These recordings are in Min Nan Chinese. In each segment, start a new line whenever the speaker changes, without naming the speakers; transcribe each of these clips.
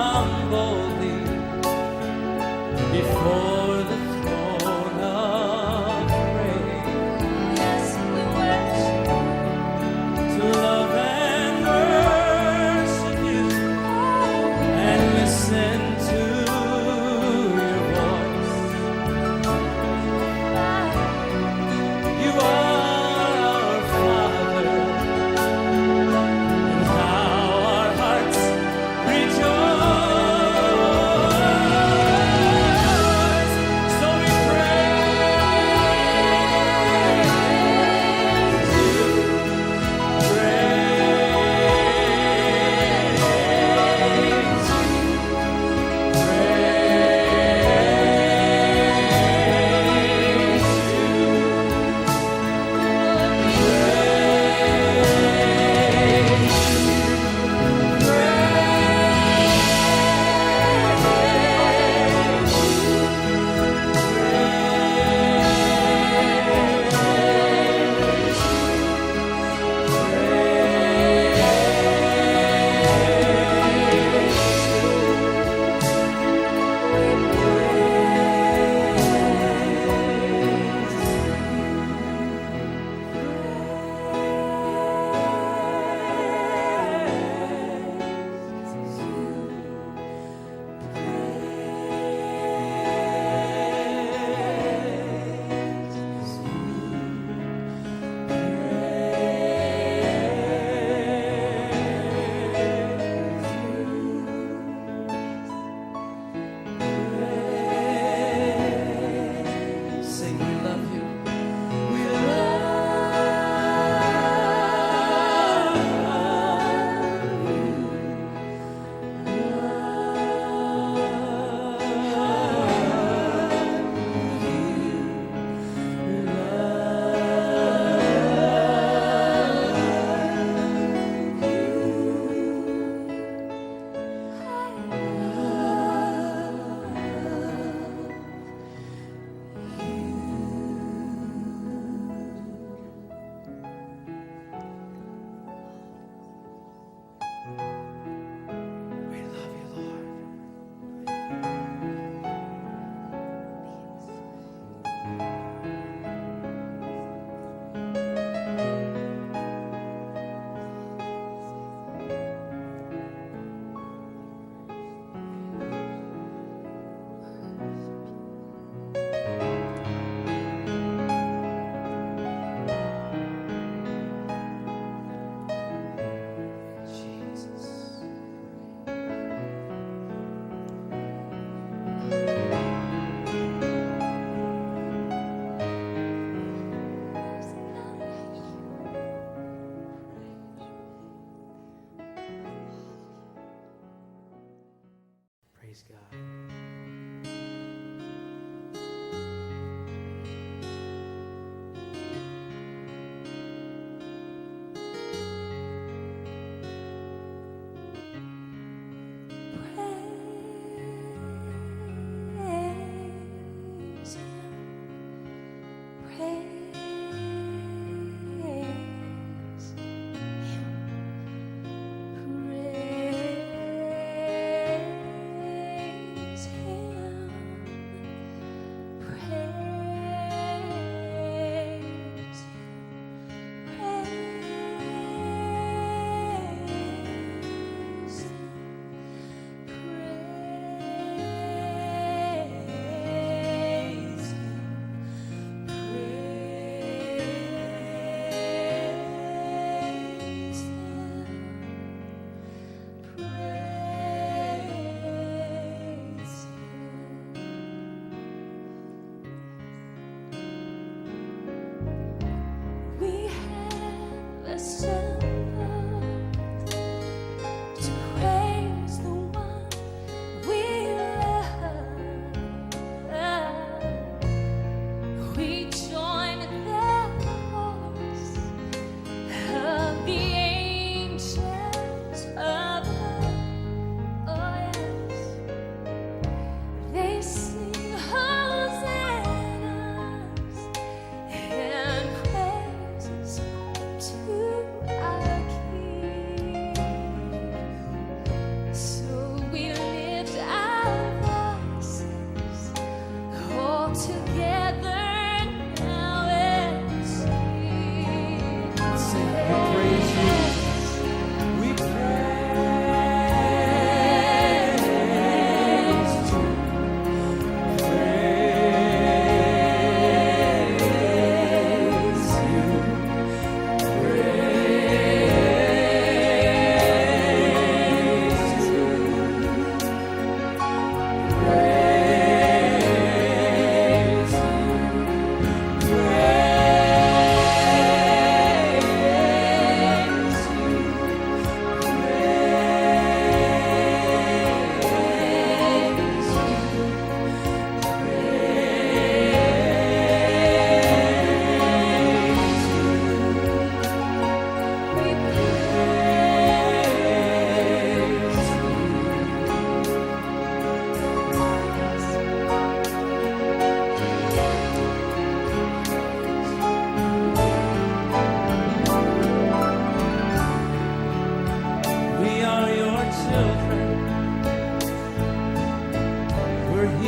Come boldly before the throne of grace
Yes, we worship.
To love and worship you and listen to your voice. You are our Father, and how our hearts rejoice. So we praise you, praise you, praise you. Praise you, praise you, praise you, praise you. Praise you. Praise you. Praise you. Sing, we love you. We love you. Love you. We love you. Love you. We love you, Lord. Jesus.
There's none like you.
Praise God.
Praise Him. Praise Him. Praise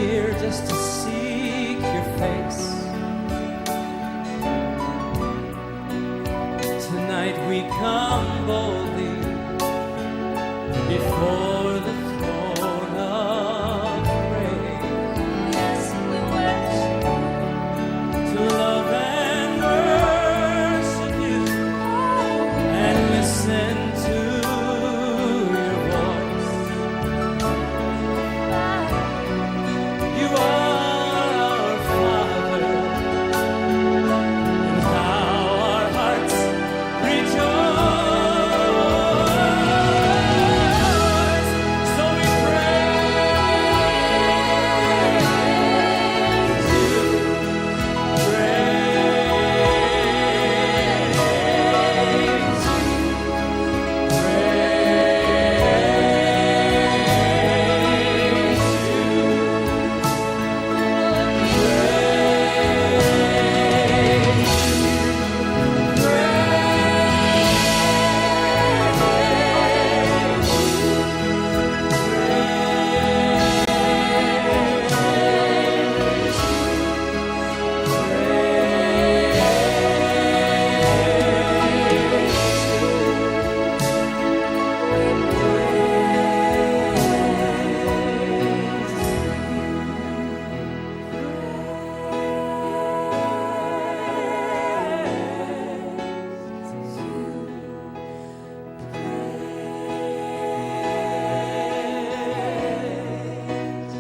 here just to seek your face. Tonight we come boldly before the throne of grace
Yes, we worship
to love and worship you and listen to your voice. You are our Father, and how our hearts rejoice. So we praise you, praise you, praise you. Praise you, praise you, praise you,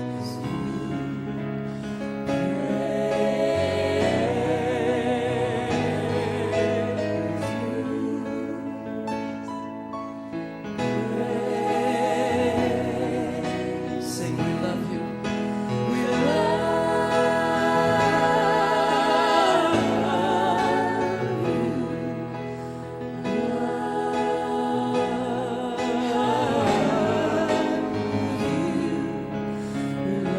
praise you, praise Sing, we love you. We love you. Love you. We love you. Love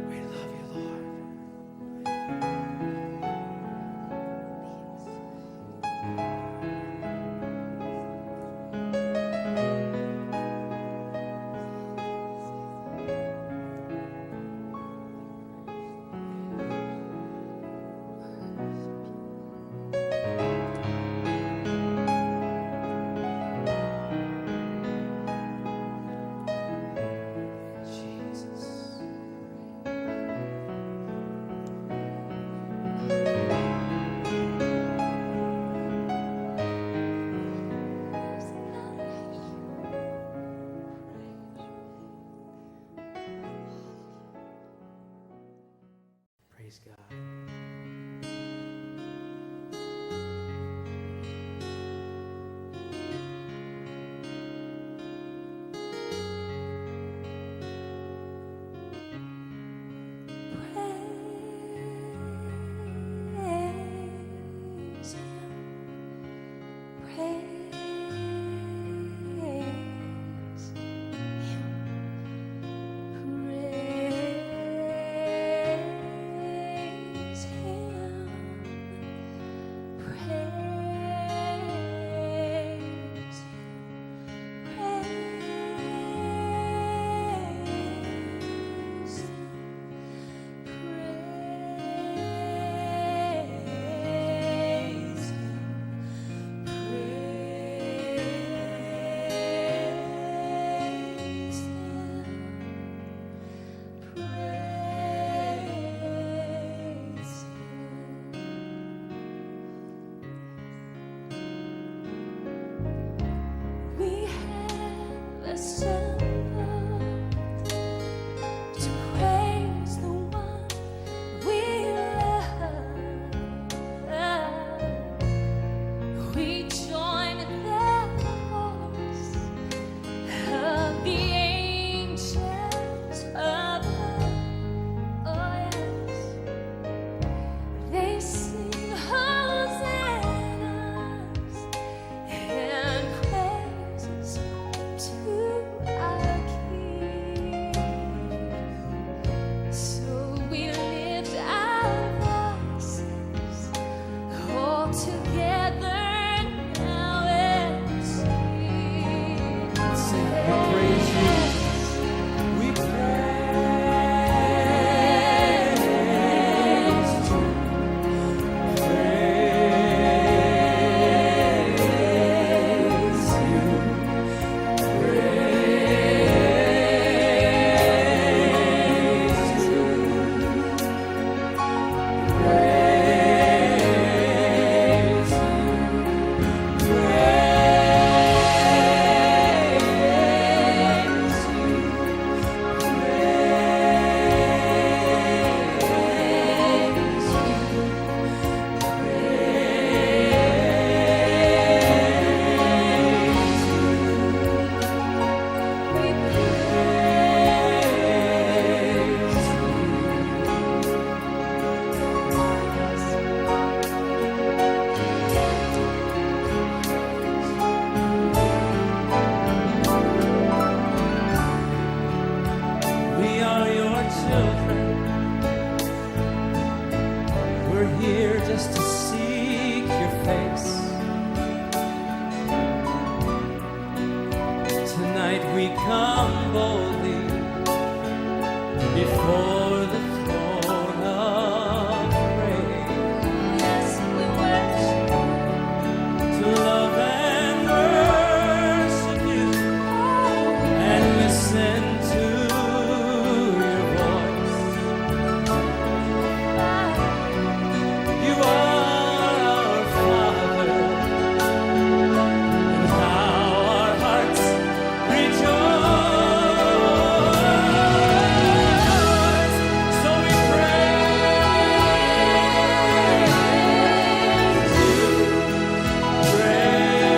We love you, Lord. Jesus.
There's none like you.
Praise God.
Praise Him. Praise Him. Praise Him. Praise Him. Praise Him. Praise Him. Praise Him. Praise Him. We have assembled to praise the one we love. We join the chorus of the angels above. Oh yes, they sing hosannas and
Come boldly before the throne of grace
Yes, we worship.
To love and worship you and listen to your voice. You are our Father, and how our hearts rejoice. So we praise you, praise you, praise you.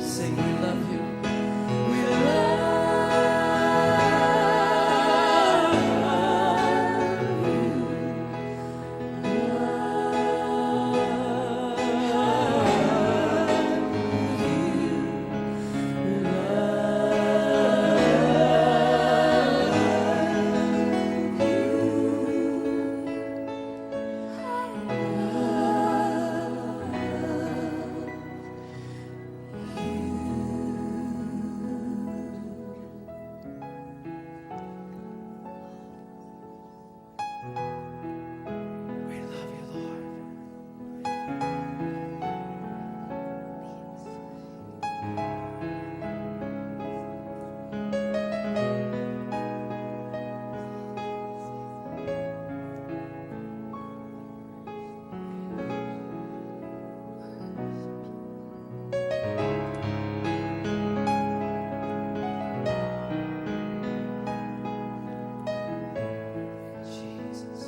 Sing, we love you. We love you. Love you. Love you. We love you, Lord. Jesus.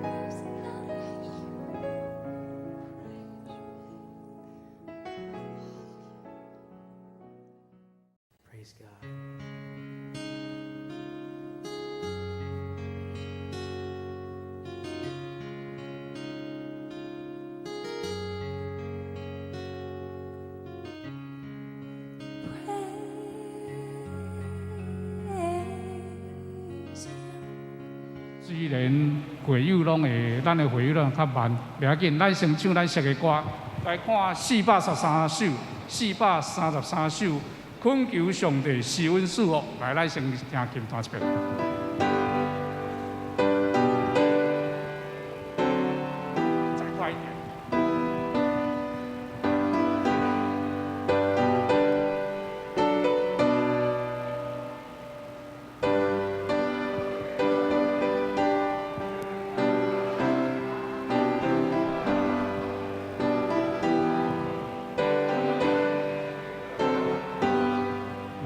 There's none like you.
Praise God.
Praise Him.
雖然會友攏會，咱的會友攏較慢，袂要緊，咱先唱咱熟的歌。來看433首，433首，懇求上帝施恩賜福。來，咱先聽琴彈一遍。再快一點。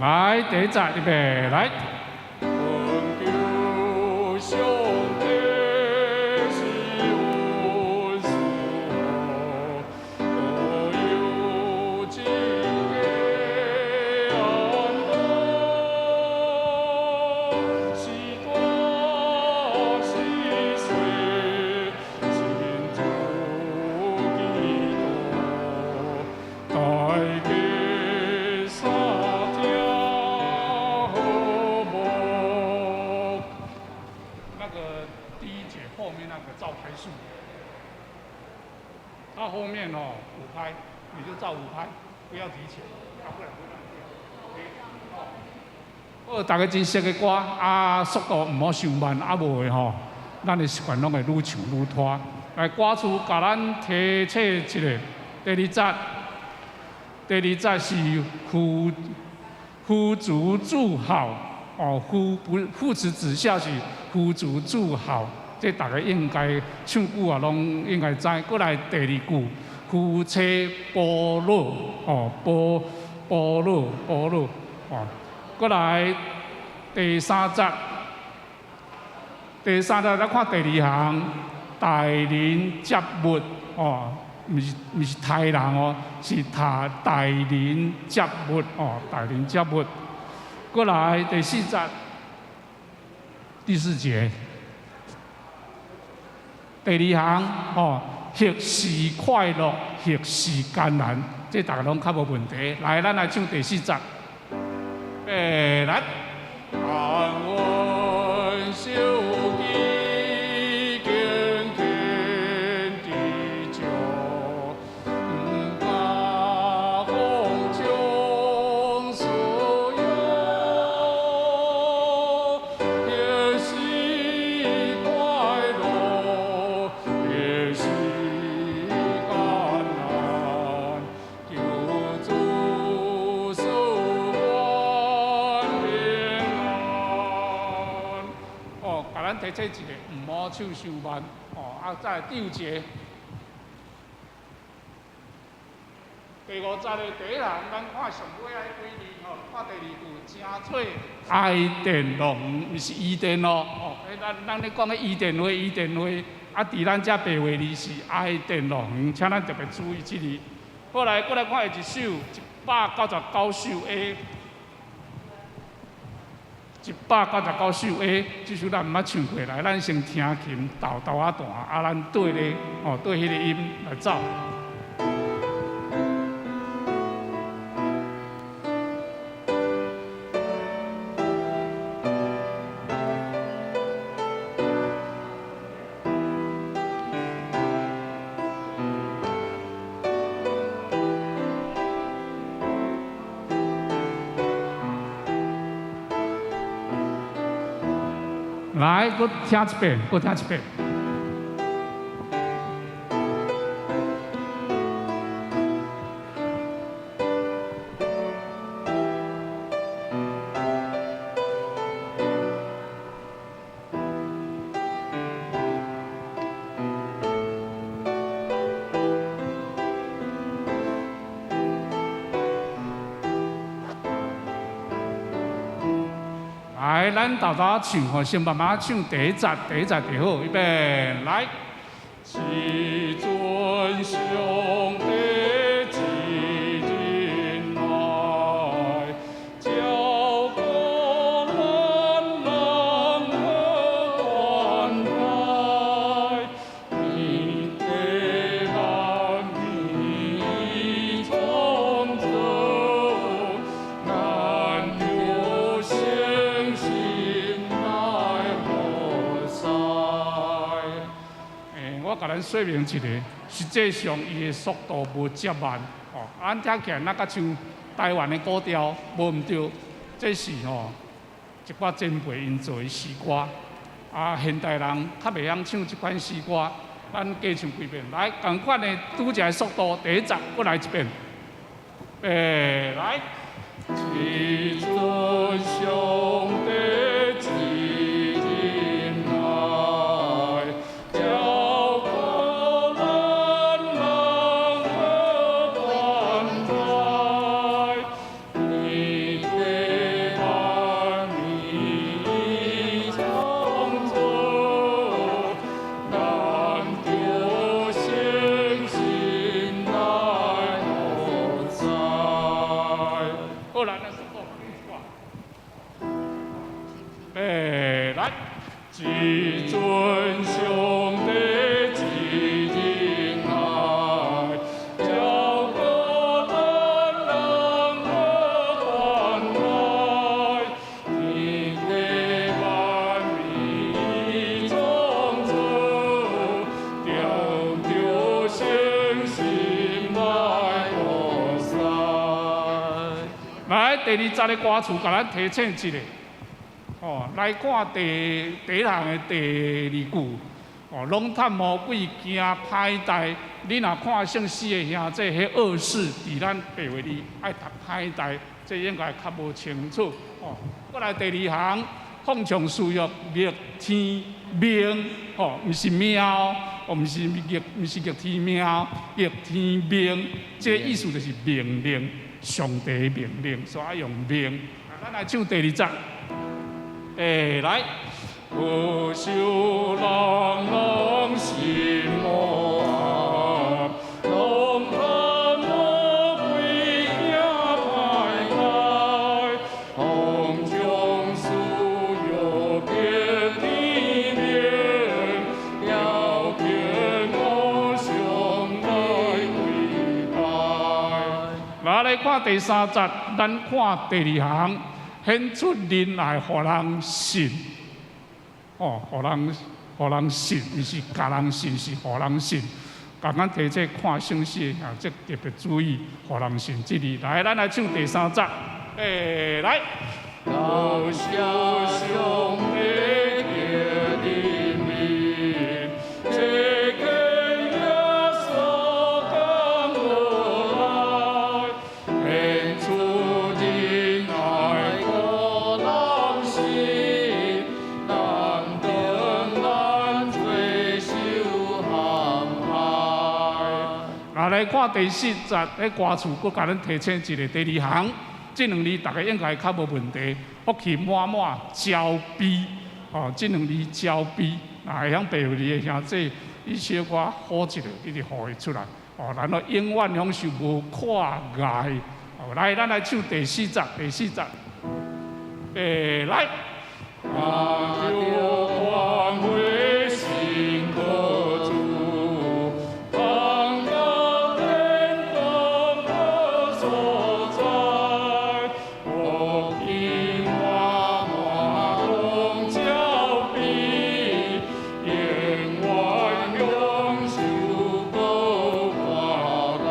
來，第一節，預備，來。懇求上帝施恩賜福，保佑這家安樂，是大是細，親像基督，大家相聽和睦。那個第一節後面那個照拍數，它後面哦五拍，你就照五拍，不要提前，啊不然會亂掉。好，逐家真熟的歌，啊，速度毋好傷慢，啊無的吼，咱的習慣攏會愈唱愈拖。來，歌詞共咱提醒一下，第二節，第二節是夫子自孝，哦，夫不父慈子孝是夫子自孝，這逐家應該唱久啊，攏應該知。閣來第二句，夫妻伯樂，哦，伯伯樂伯樂，哦，閣來第三節，第三節咱看第二行，待人接物，哦，毋是刣人哦，是待人接物，哦，待人接物。閣來第四節，第四節，第二行，哦，或是快樂，或是艱難，這逐家攏較無問題。來，咱來唱第四節。欸，來。安穩守己，敬虔知足，毋敢放縱私欲，或是快樂，或是艱難，求主賜阮平安。哦，共咱提醒一下，毋好唱傷慢。哦，啊，再來第五節。第五節的第一行，咱看上尾仔幾字吼，看第二句，成做愛電樂園，毋是伊甸咯。哦，咱咧講的伊甸花，伊甸花，啊，佇咱遮白話字是愛電樂園，請咱特別注意這字。好來，閣來看下一首，199首 A，199首 A，這首咱毋捌唱過來，咱先聽琴，沓沓仔彈，啊，咱對咧，哦，對彼個音來走。來，閣聽一遍，閣聽一遍。來，咱沓沓唱吼，先慢慢唱第一節，第一節就好，預備，來。至尊上帝之仁愛，照顧咱人好關懷，天地萬物創造，咱著誠心來服侍。欸，我共咱說明一下，實際上伊的速度無遮慢，哦，按聽起來若較像台灣的古調，無毋對，這是吼一寡前輩𪜶做的詩歌，啊，現代人較袂曉唱這款詩歌，咱加唱幾遍，來，仝款的拄才的速度，第一節閣來一遍，欸，來。至尊上帝之仁愛，照顧咱人好關懷，天地萬物創造，咱著誠心來服侍。好啦，咱速度緊一寡。欸，來，至尊上帝之仁愛，照顧咱人好關懷，天地萬物創造，著著誠心來服侍。來，第二節的歌詞，共咱提醒一下。哦，來看第第一項的第二句。哦，攏趁魔鬼驚歹代。你若看聖詩的兄弟，彼惡事佇咱白話字愛讀歹代，這應該較無清楚。哦，過來第二行，放長事欲逆天命，吼，毋是命哦，毋是逆，毋是逆天命，逆天命，這個意思就是命令，上帝命令，所以愛用命。咱來唱第二節，欸，來。有受人攏心無暗，攏趁魔鬼驚歹代，放縱私欲逆天命，要見我上來跪拜。來來看第三節，咱看第二行，顯出仁愛，予人信。哦，予人信，毋是共人信，是予人信。共咱提這看聖詩啊，這特別注意，予人信這裡。來，咱來唱第三節。欸，來。感謝上帝的憐憫，這間耶穌降落來，顯出仁愛予人信，難斷咱罪受陷害。來來看第四節，彼歌詞閣共咱提醒一下，第二行，這兩字大家應該較無問題。福氣滿滿，招悲，哦，這兩字招悲，若會曉白話字的兄弟，你小可好一下，你就予伊出來。哦，然後永遠享受無闊礙。哦，來，咱來唱第四節，第四節。欸，來。阿着權威神可主，通到天堂好所在，福氣滿滿攏招悲，永遠享受無闊礙。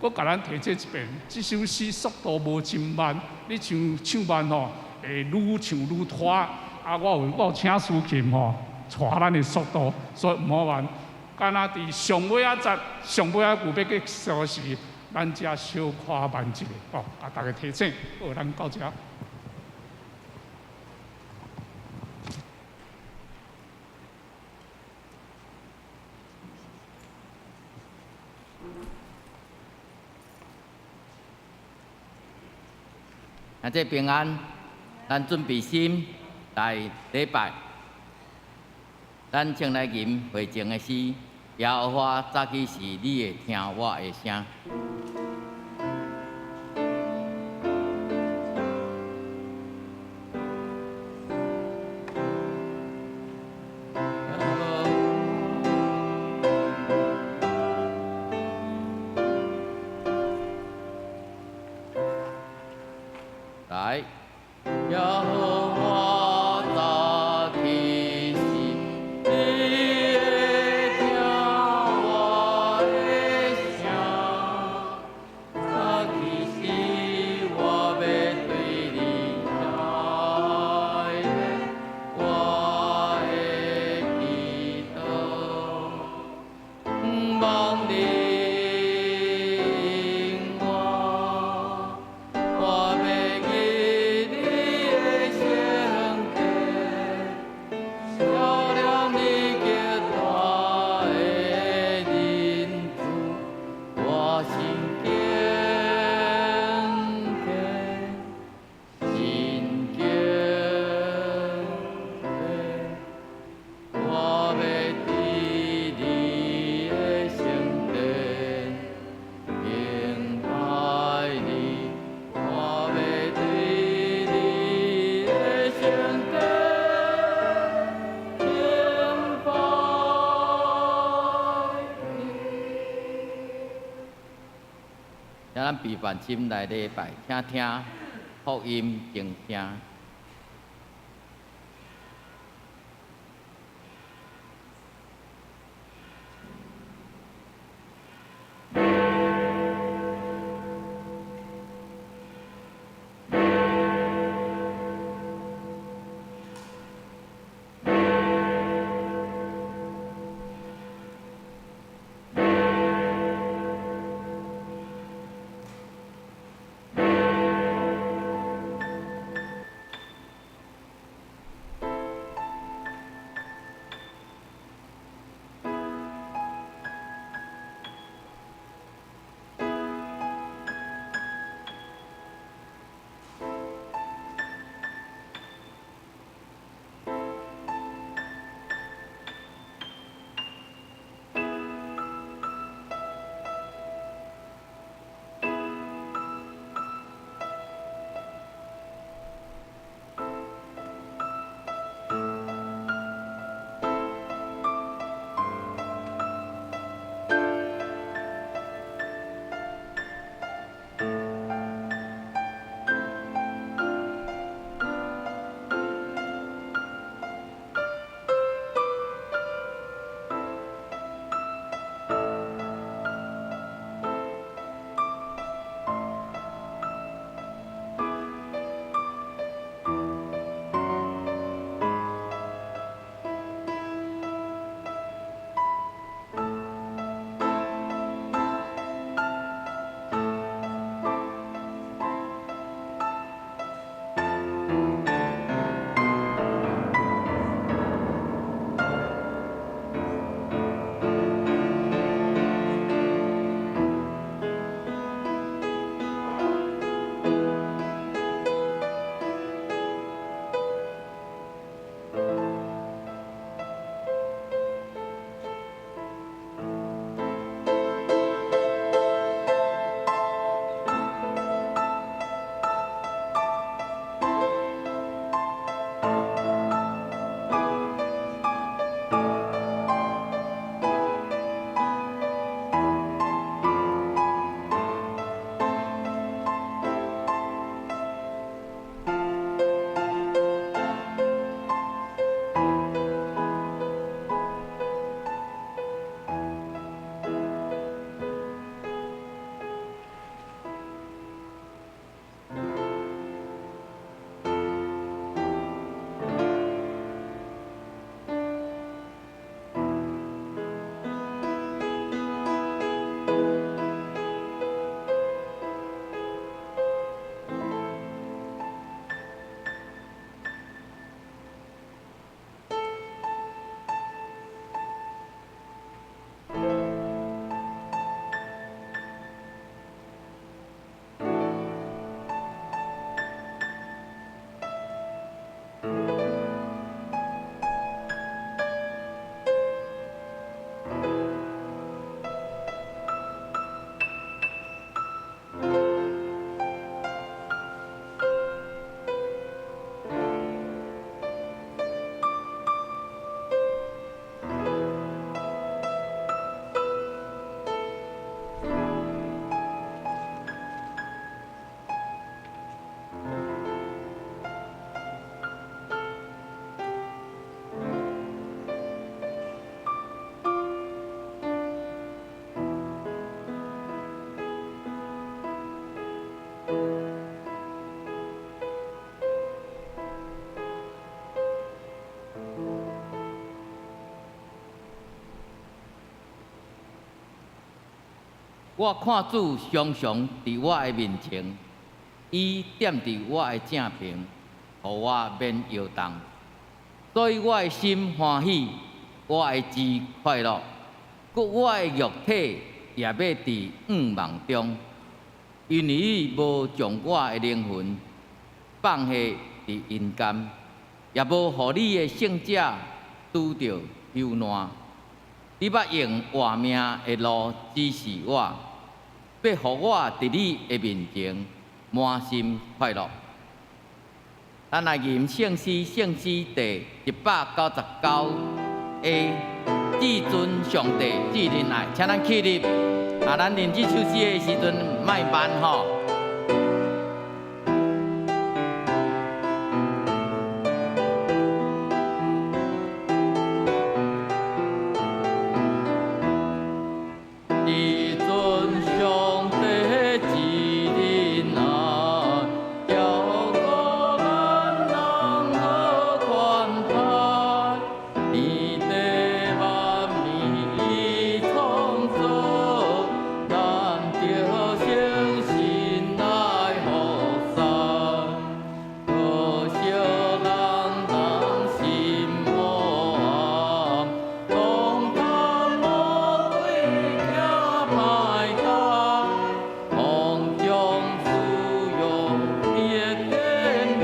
閣共咱提這一遍，這首詩速度無真慢，你唱唱慢吼，會愈唱愈拖。啊，我有請司琴吼，帶咱的速度，所以毋好慢。敢若佇上尾仔節、上尾仔句欲結束時，咱才小可慢一下，哦，共大家提醒。好，咱到遮。
啊，這平安，咱準備心來禮拜。咱先來吟會前的詩，耶和華早起時，你會聽我的聲。來，耶和華早起時，你會聽我的聲。早起時，我欲對你來獻我的祈禱，望你應我，我欲入你的聖殿，照亮你極大的仁慈，我心敬虔，心敬虔，我欲佇你的聖殿敬拜你，我欲佇你的聖殿敬拜你。請咱備梵心來禮拜，請聽福音靜聽。我看主常常佇我的面前，伊踮佇我的正爿，予我免搖動。所以我的心歡喜，我的志快樂，閣我的肉體也欲佇向望中，因為你無將我的靈魂放下佇陰間，也無予你的聖者拄著朽爛。你捌用活命的路指示我，欲予我佇你的面前滿心快樂。咱來吟聖詩，聖詩第199 A，至尊上帝，至仁愛，請咱起立。啊，咱念這首詩的時陣，莫慢吼。至尊上帝，至仁愛，照顧咱人好款待，天地萬物伊創造，咱著誠心來服侍，可惜人人心黑暗，攏貪魔鬼行歹道，空將私欲的天命，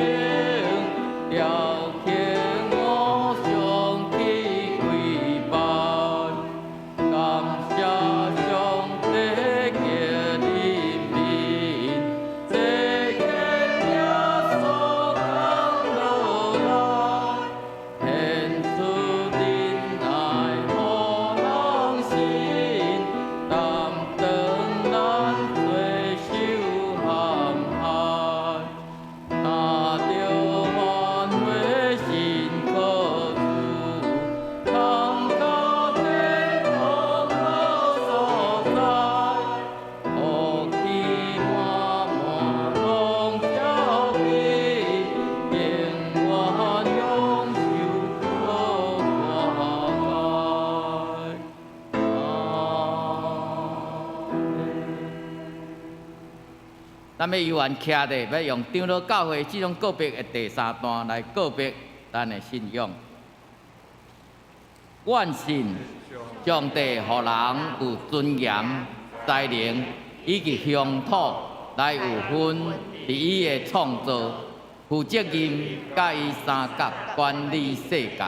調遣偶像去跪拜，感謝上帝的憐憫，這天耶穌降落來，顯出仁愛予人心，擔當咱罪受陷害，若著反悔信靠主，通到天國好所在，福氣滿滿攏消滅，永遠享受好歌佳。阿們。咱欲猶原徛咧，欲用長老教會這種告別的第三段來告別咱的信仰。願信上帝予人有尊嚴、才能以及鄉土來有份佇伊的創造，負責任佮伊相佮管理世界。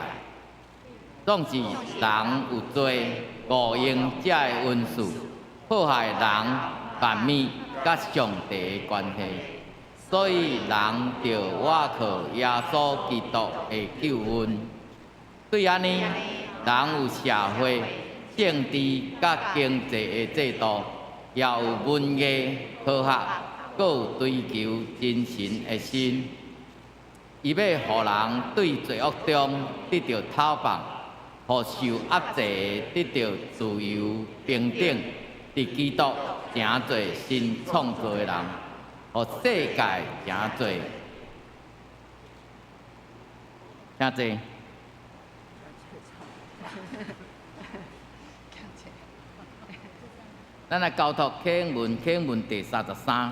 總是人有罪，誤用這个恩賜，破壞人、萬物佮上帝的關係，所以人著倚靠耶穌基督的救恩。對按呢，人有社會、政治佮經濟的制度，也有文藝、科學，閣有追求精神的心。伊欲予人對罪惡中得著釋放，予受壓制的得著自由平等，佇基督成做新創造的人，予世界成做。請坐。咱來交託啟文，啟文第33，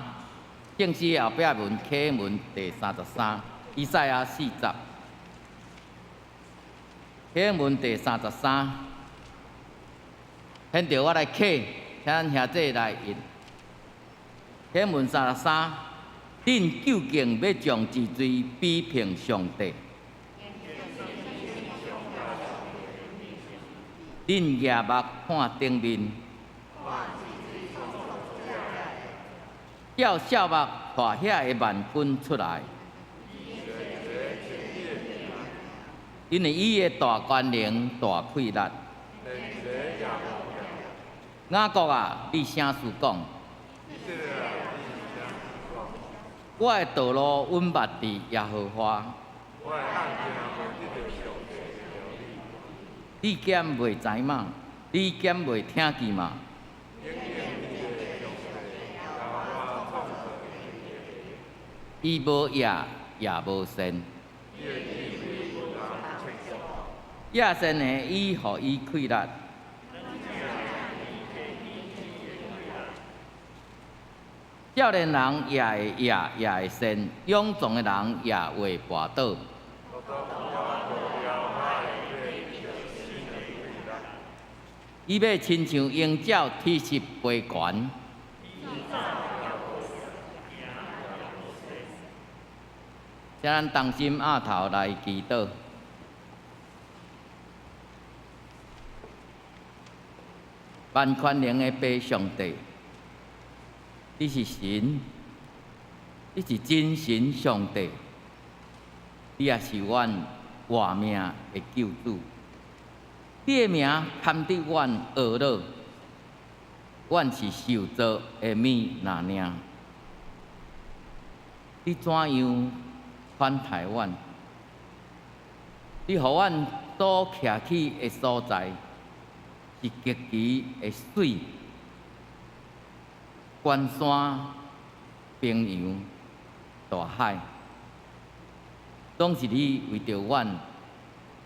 正詩後壁文啟文第33，以賽亞40，啟文第33。現在我來啟，請咱兄弟來印。啟文33，恁究竟欲將這罪比評上帝？恁舉目看頂面，叫數目帶遐的萬軍出來，因為伊的大權能、大氣力。雅各啊，你啥事講？我的道路穩捌佇耶和華。你敢袂知嗎？你敢袂聽見嗎？伊無業也無善，業善的伊予伊氣力，少年人也會掖，也會跣，勇壯的人也會跋倒。伊欲親像鷹鳥起翼飛懸。請咱同心徼頭來祈禱。萬權能的父上帝，你是神，你是真神上帝，你也是阮活命的救主。你的名堪得阮懊惱，阮是受造的物若爾。你怎樣款待阮？你予阮所徛起的所在是極其的媠，關山、平洋、大海，攏是你為著阮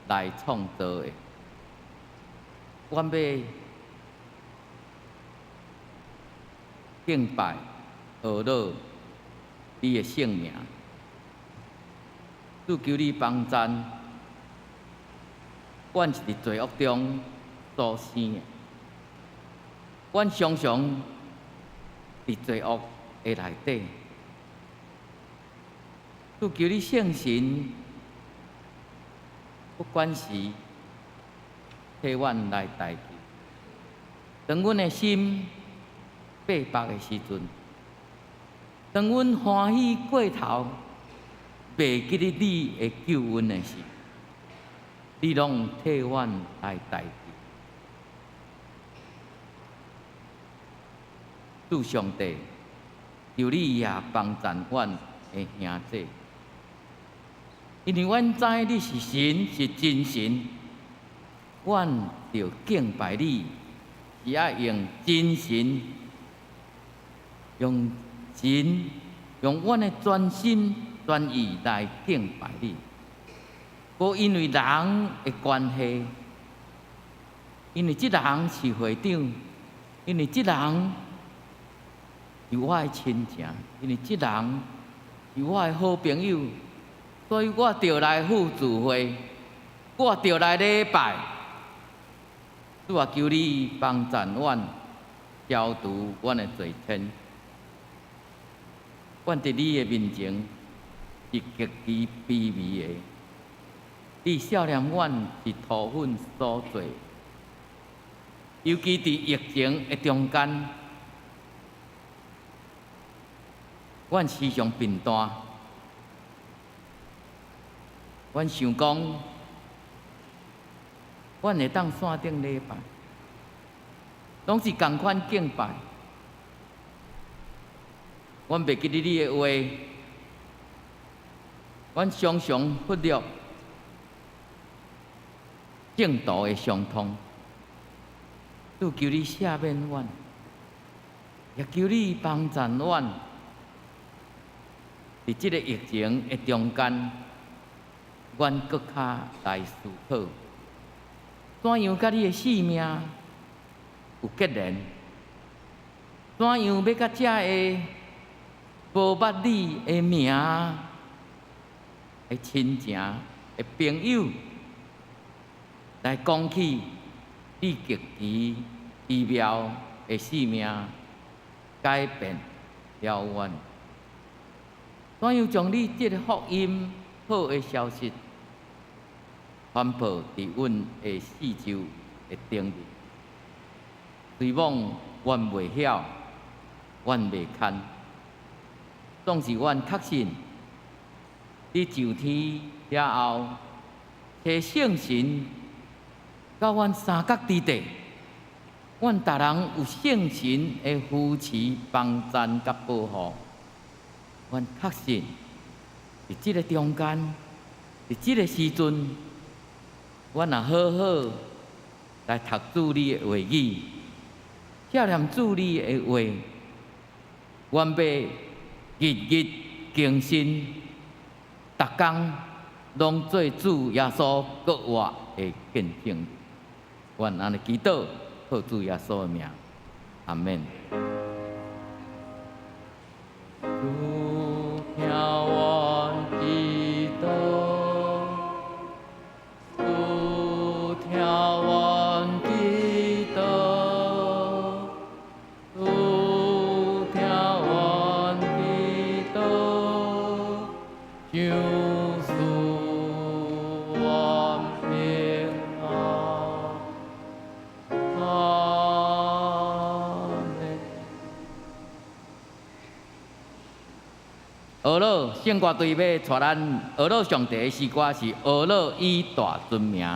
來創造的。阮欲敬拜、懊惱你的聖名，主求你幫贊，阮是佇罪惡中所生的，阮常常佇罪惡的內底。主求你聖神，不管是替阮來代求，當阮的心白縛的時陣，當阮歡喜過頭，袂記得你的救恩的時，你攏替阮來代求。主上帝，求你也幫贊阮的兄弟，因為阮知你是神，是真神，阮著敬拜你，是愛用真神，用神，用阮的全心全意來敬拜你。無因為人的關係，因為這人是會長，因為這人是我的親情，因為這人是我的好朋友，所以我著來赴聚會，我著來禮拜。主啊，求你幫贊阮，消除阮的罪愆。阮佇你的面前是極其卑微的，你赦免阮是塗粉所做，尤其佇疫情的中間，阮時常貧惰，阮想講，阮會當線頂禮拜，攏是仝款敬拜。阮袂記得你的話，阮常常忽略正途的相通。主求你赦免阮，也求你幫贊阮，佇這個疫情的中間，阮閣較來思考，怎樣佮你的性命有結連？怎樣欲佮這个無捌你的名的親情的朋友來講起你極其奇妙的性命改變了阮？怎樣將你這个福音好的消息傳播佇阮的四周的頂面？雖罔阮袂曉，阮袂堪，總是阮確信，你上天了後，差聖神到阮三角之地，阮逐人有聖神的扶持、幫贊佮保護。阮確信，佇這个中間，佇這个時陣，阮若好好來讀主你的話語，默念主你的話，阮欲日日更新，逐工攏做主耶穌閣活的見證。阮按呢祈禱，靠主耶穌的名，阿們。呵咾圣歌队欲𤆬咱呵咾上帝的诗歌是呵咾以大尊名。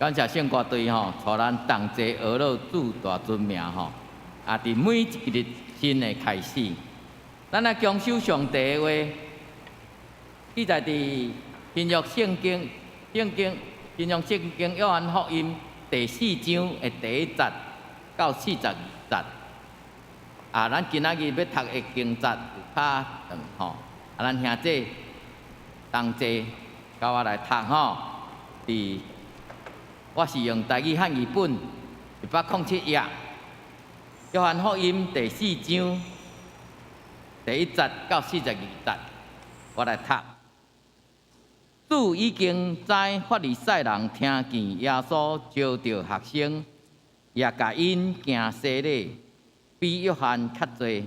感谢圣歌队吼，𤆬咱同齐呵咾主大尊名吼。啊，伫每一日新的开始，咱来强守上帝的话，记载伫新约圣经，圣经新约圣经约翰福音第四章的第一节到42节。啊，咱今仔日欲读的经节有较长吼，啊，咱兄弟同齐佮我来读吼，伫。我是用台语汉语本107页，约翰福音第四章第一节到42节，我来读。主已经知法利赛人听见耶稣招著学生，也共𪜶行洗礼，比约翰较济。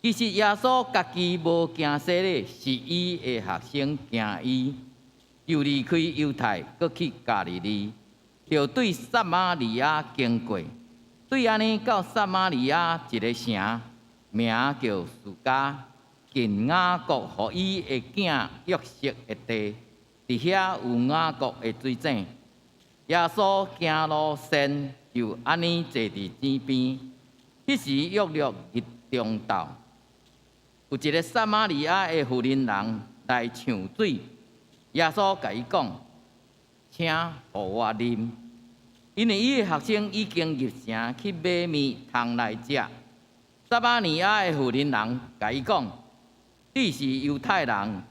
其实耶稣家己无行洗礼，是伊的学生行伊，就离开犹太，阁去加利利。就对撒玛利亚经过，对按呢到撒玛利亚一个城，名叫士加，近雅各予伊的囝约瑟的地，伫遐有雅各的水井。耶稣行路跣，就按呢坐伫井边。彼时约略日中昼，有一个撒玛利亚的妇人来抢水，耶稣共伊讲：请予我啉。因为伊的学生已经入城去买面通来食。撒玛利亚的妇人共伊讲：你是犹太人，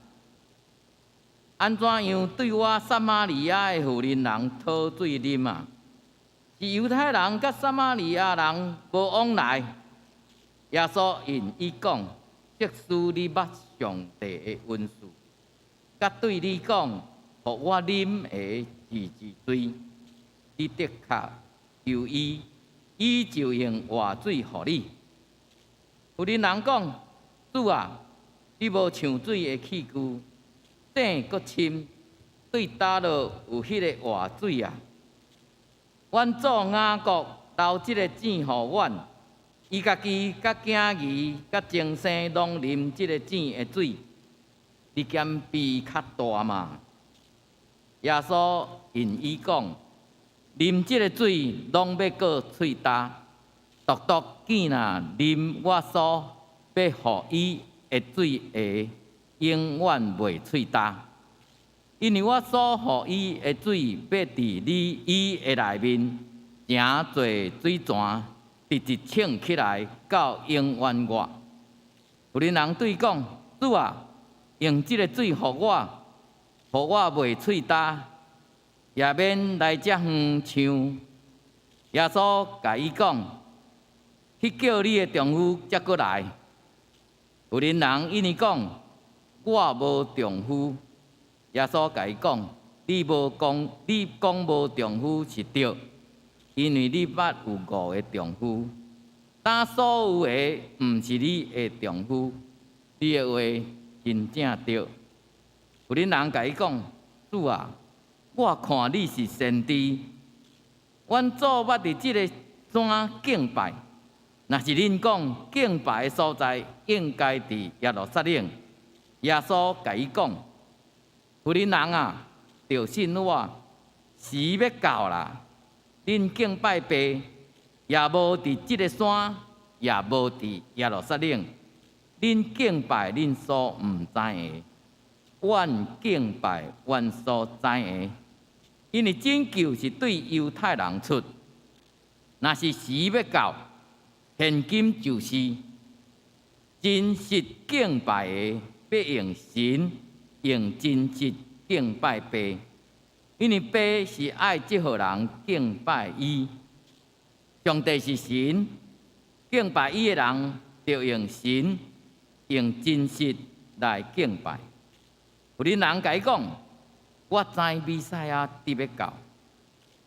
按怎样对我撒玛利亚的妇人讨水啉啊？是犹太人佮撒玛利亚人无往来。耶稣应伊讲：即使你捌上帝的恩赐，佮对你讲，予我啉的是一罪。你的確求伊，伊就用活水予你。婦人人講：主啊，你無搶水的器具，井閣深，對佗落有彼个活水啊？阮祖雅各留這个井予阮，伊家己佮囝兒佮終生攏啉這个井的水，你敢比伊較大嗎？耶穌應伊講：啉這个水攏欲閣喙焦，獨獨見若啉我所欲予伊的水的，永遠袂喙焦。因為我所予伊的水，欲佇你伊的內面，成做水泉，直直衝起來到永遠活。婦人人對伊講：主啊，用這个水予我，予我袂喙焦，也免來遮遠搶。耶穌共伊講：去叫你的丈夫才閣來。婦人人應伊講：我無丈夫。耶穌共伊講：你無講，你講無丈夫是對，因為你捌有五个丈夫，今所有的毋是你的丈夫，你的話真正對。婦人人共伊講：主啊，我看你是先知。阮祖捌佇這个山敬拜，若是恁講敬拜的所在應該佇耶路撒冷。耶穌共伊講：婦人人啊，著信我，時欲到啦，恁敬拜爸，也無佇這个山，也無佇耶路撒冷。恁敬拜恁所毋知的，阮敬拜阮所知的，因為拯救是對猶太人出。若是時欲到，現今就是真實敬拜的，欲用神用真實敬拜爸，因為爸是愛這號人敬拜伊。上帝是神，敬拜伊的人，著用神用真實來敬拜。婦人人共伊講：我知彌賽亞佇欲到，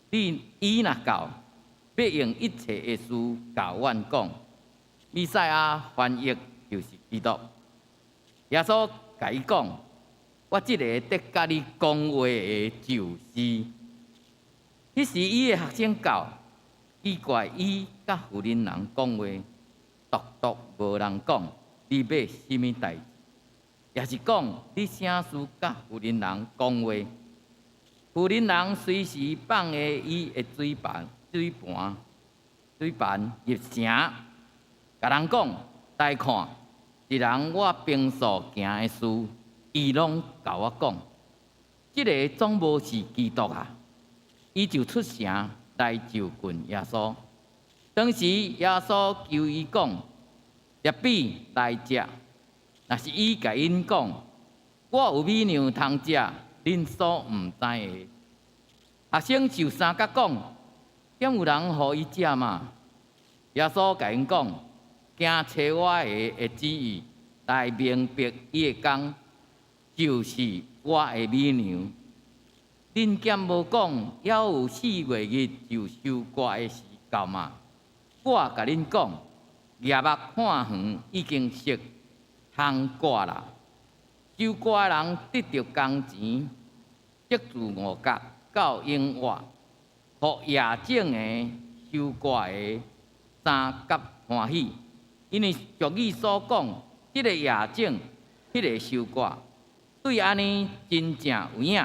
你伊若到，欲用一切的事共阮講。彌賽亞翻譯就是基督。耶穌共伊講：我這个佇佮你講話的就是。彼時伊的學生到，奇怪伊佮婦人人講話，獨獨無人講你欲啥物代誌，也是講你啥事佮婦人人講話。婦人人隨時放下伊的水盤、水盤、水盤入城，共人講來看，一人我平素行的事，伊攏共我講，這个總無是基督啊！伊就出城來就近耶穌。當時耶穌求伊講：辣彼來食。若是伊共𪜶講：我有米糧通食，恁所毋知的。學生就相佮講：敢有人予伊食嗎？耶穌共𪜶講：行揣我的的旨意來明白伊的工，就是我的米糧。恁敢無講，猶有四月日就收割的時到嗎？我共恁講，舉目看園已經熟，通割啦。收割的人得著工錢，積貯五穀到永活，予夜種的、收割的相佮歡喜。因為俗語所講，這個夜種，彼个收割，對按呢真正有影。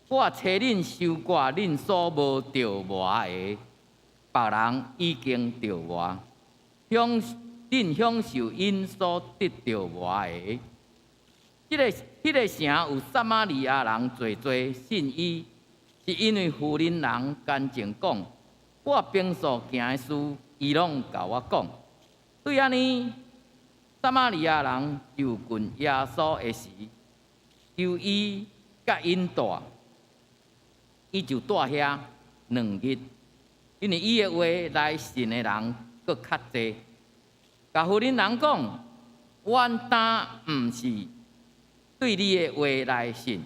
我差恁收割恁所無著磨的，別人已經著磨，享恁享受𪜶所得著磨的。這个彼个城有撒瑪利亞人濟濟信伊，是因為婦人人乾淨講，我平素行的事，伊攏共我講。對按呢，撒瑪利亞人就近耶穌的時，求伊佮𪜶蹛，伊就蹛遐兩日，因為伊的話來信的人閣較濟。共婦人人講，阮今毋是對你的話來信，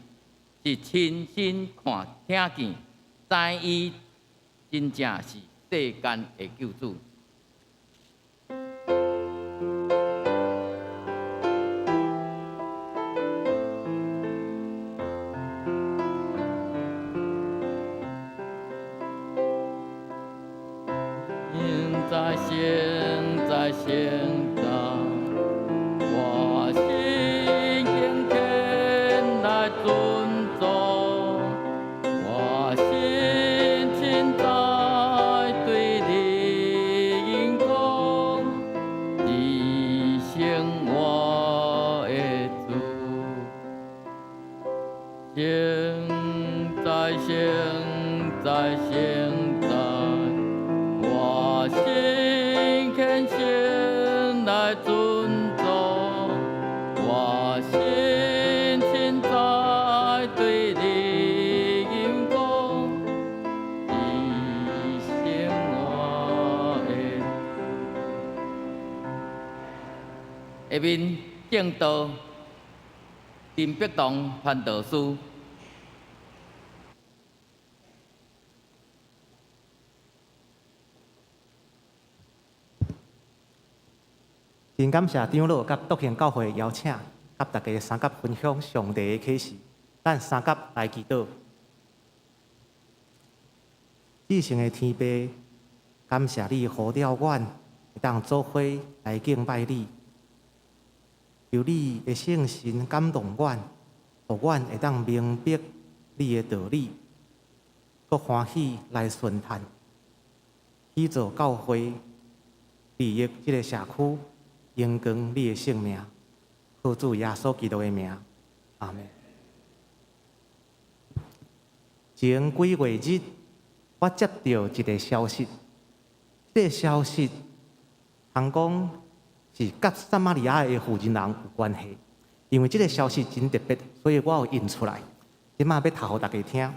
是親身看聽見，知伊真正是世間的救主。現在，現在，現在，我心敬虔來尊主，我心凊彩對你講，至聖我的主。現在，現在，現在，我心虔誠來尊主，我心凊彩對你講，至聖我的主。下面證道林伯棟傳道師。
真感謝長老佮篤興教會邀請，佮大家相佮分享上帝的啟示。咱相佮來祈禱。至聖的天父，感謝你呼召阮會當做伙來敬拜你。求你的聖神感動阮，予阮會當明白你的道理，閣歡喜來順趁，去做教會，利益這个社區，榮光你的聖名，靠主耶穌基督的名，阿們。前幾月日，我接著一个消息，這个消息通講是佮撒瑪利亞的婦人人有關係，因為這个消息真特別，所以我有印出來，這擺欲讀予大家聽。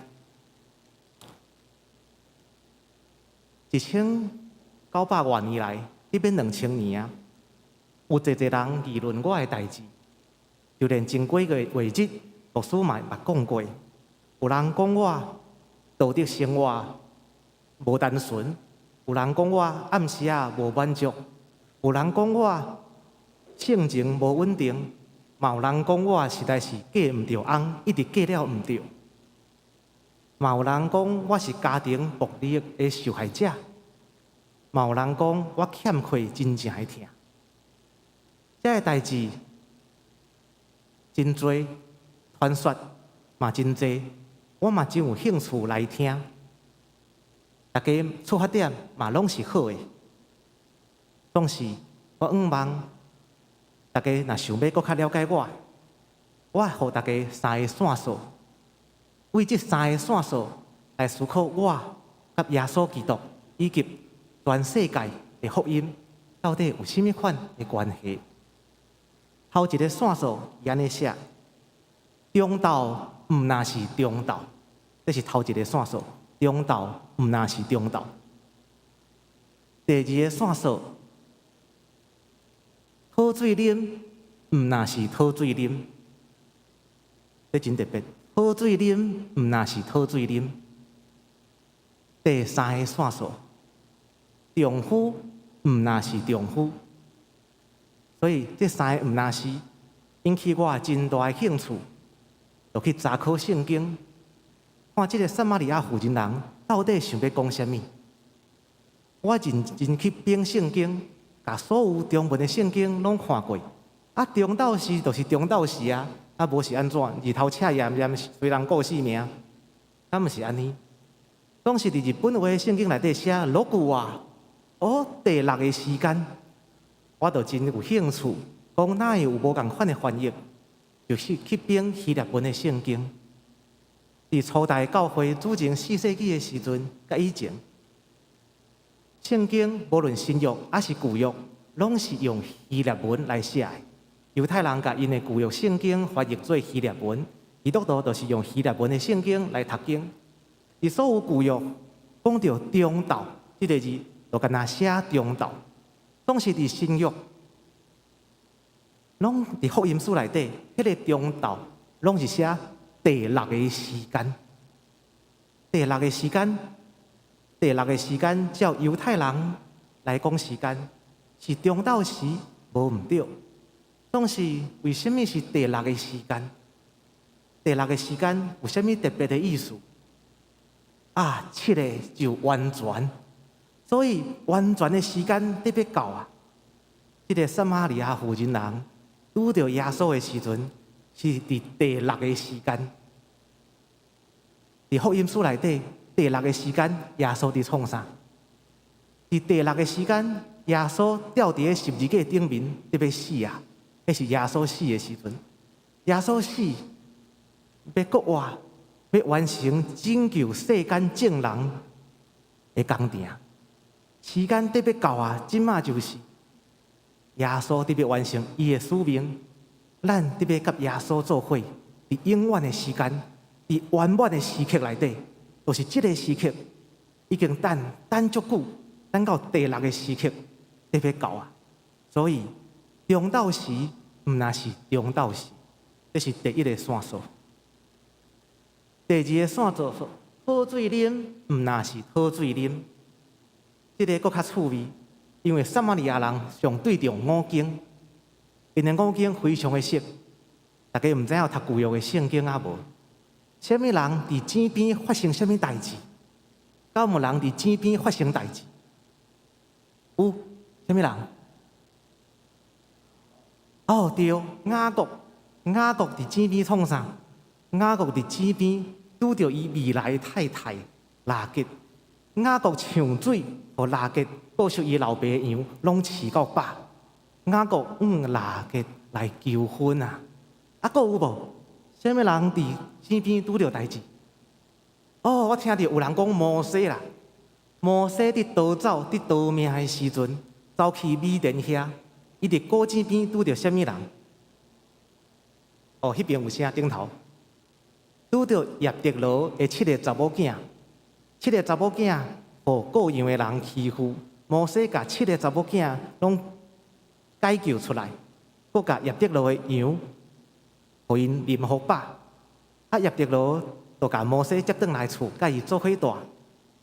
1900外年來，這欲2000年啊，有濟濟人議論我的代誌，就連前幾個月日，牧師嘛捌講過，有人講我道德生活無單純，有人講我暗時仔無滿足，有人講我性情無穩定，嘛有人講我實在是嫁毋著翁，一直嫁了毋著，嘛有人講我是家庭暴力的受害者，嘛有人講我欠缺真正的疼。這个代誌真濟，傳說嘛真濟，我嘛真有興趣來聽。大家出發點嘛攏是好的，總是我向望大家若想欲閣較了解我，我予大家三个線索，為這三個線索來思考我佮耶穌基督以及全世界的福音到底有啥物款的關係。頭一个線索伊按呢寫：中道毋若是中道，這是頭一个線索。中道毋若是中道。第二个線索，討水啉毋若是討水啉，這真特別。討水啉毋若是討水啉。第三个線索，丈夫毋若是丈夫。所以這三个毋若是引起我真大的興趣，就去查考聖經，看這个撒瑪利亞婦人人到底想欲講啥物。我認真去翻聖經，共所有中文的聖經攏看過。啊，中道時就是中道時啊，啊無是按怎？日頭赤炎炎，隨人顧性命，敢毋是按呢？總是佇日本話聖經內底寫六句啊，哦，第六个時間，我就真有興趣，講哪會有無仝款的翻譯，就是去翻希臘文的聖經。佇初代教會主前4世紀的時陣，佮以前，聖經無論新約抑是舊約，攏是用希臘文來寫的。猶太人共𪜶的舊約聖經翻譯做希臘文，基督徒就是用希臘文的聖經來讀經。佇所有舊約講著中道這个字，就干焦寫中道。總是佇新約，攏佇福音書內底，彼个中道攏是寫第六个時間。第六个時間，第六个時間，照猶太人來講時間是中晝時，無毋對。總是為啥物是第六个時間？第六个時間有啥物特別的意思？啊，七个就完全，所以完全的時間特別到啊！這个撒瑪利亞婦人人拄著耶穌的時陣，是佇第六个時間。佇福音書內底，第六个時間耶穌佇創啥？佇第六个時間，耶穌吊佇咧十字架頂面，得欲死啊！彼是耶穌死的時陣，耶穌死欲復活，欲完成拯救世間眾人的工程。時間得欲到啊！這馬就是耶穌得欲完成伊的使命，咱得欲佮耶穌做伙，佇永遠的時間，佇圓滿的時刻內底，就是這个時刻已經等等足久，等到第六个時刻得欲到啊！所以中晝時毋若是中晝時，這是第一个線索。第二个線索，討水啉毋若是討水啉，這个閣較趣味，因為撒瑪利亞人上對重五經，𪜶的五經非常的熟，大家毋知影有讀舊約的聖經抑無？啥物人佇井邊發生啥物代誌？敢有人佇井邊發生代誌？有，啥物人？哦，對，雅各，雅各佇井邊創啥？雅各佇井邊拄著伊未來的太太拉結。雅各搶水，予拉結顧惜伊老爸的羊，攏飼到飽。雅各向拉結來求婚啊！啊，閣有無？啥物人佇井邊拄著代誌？哦，我聽著有人講摩西啦。摩西佇逃走、佇逃命的時陣，走去米甸遐，伊佇古井邊拄著啥物人？哦，彼邊有聲頂頭，拄著葉忒羅的七个查某囝，七个查某囝予羔羊的人欺負，摩西共七个查某囝攏解救出來，閣共葉忒羅的羊，予𪜶啉予飽。啊，葉忒羅就共摩西接轉來厝，佮伊做伙蹛，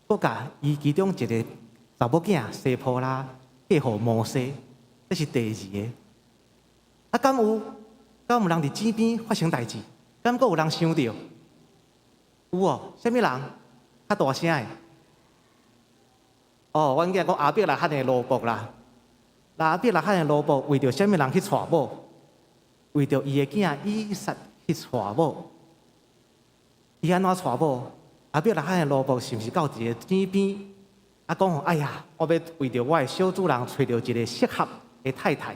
閣共伊其中一个查某囝西坡拉嫁予摩西，這是第二个。啊，敢有？敢有人佇井邊發生代誌？敢閣有人想著？有哦，啥物人？較大聲的。哦，阮囝講亞伯拉罕的奴僕啦，亞伯拉罕的奴僕為著啥物人去娶某？為著伊的囝以撒去娶某。伊按怎娶某？亞伯拉罕的奴僕是毋是到一个井邊？啊，講哎呀，我欲為著我的小主人揣著一个適合的太太。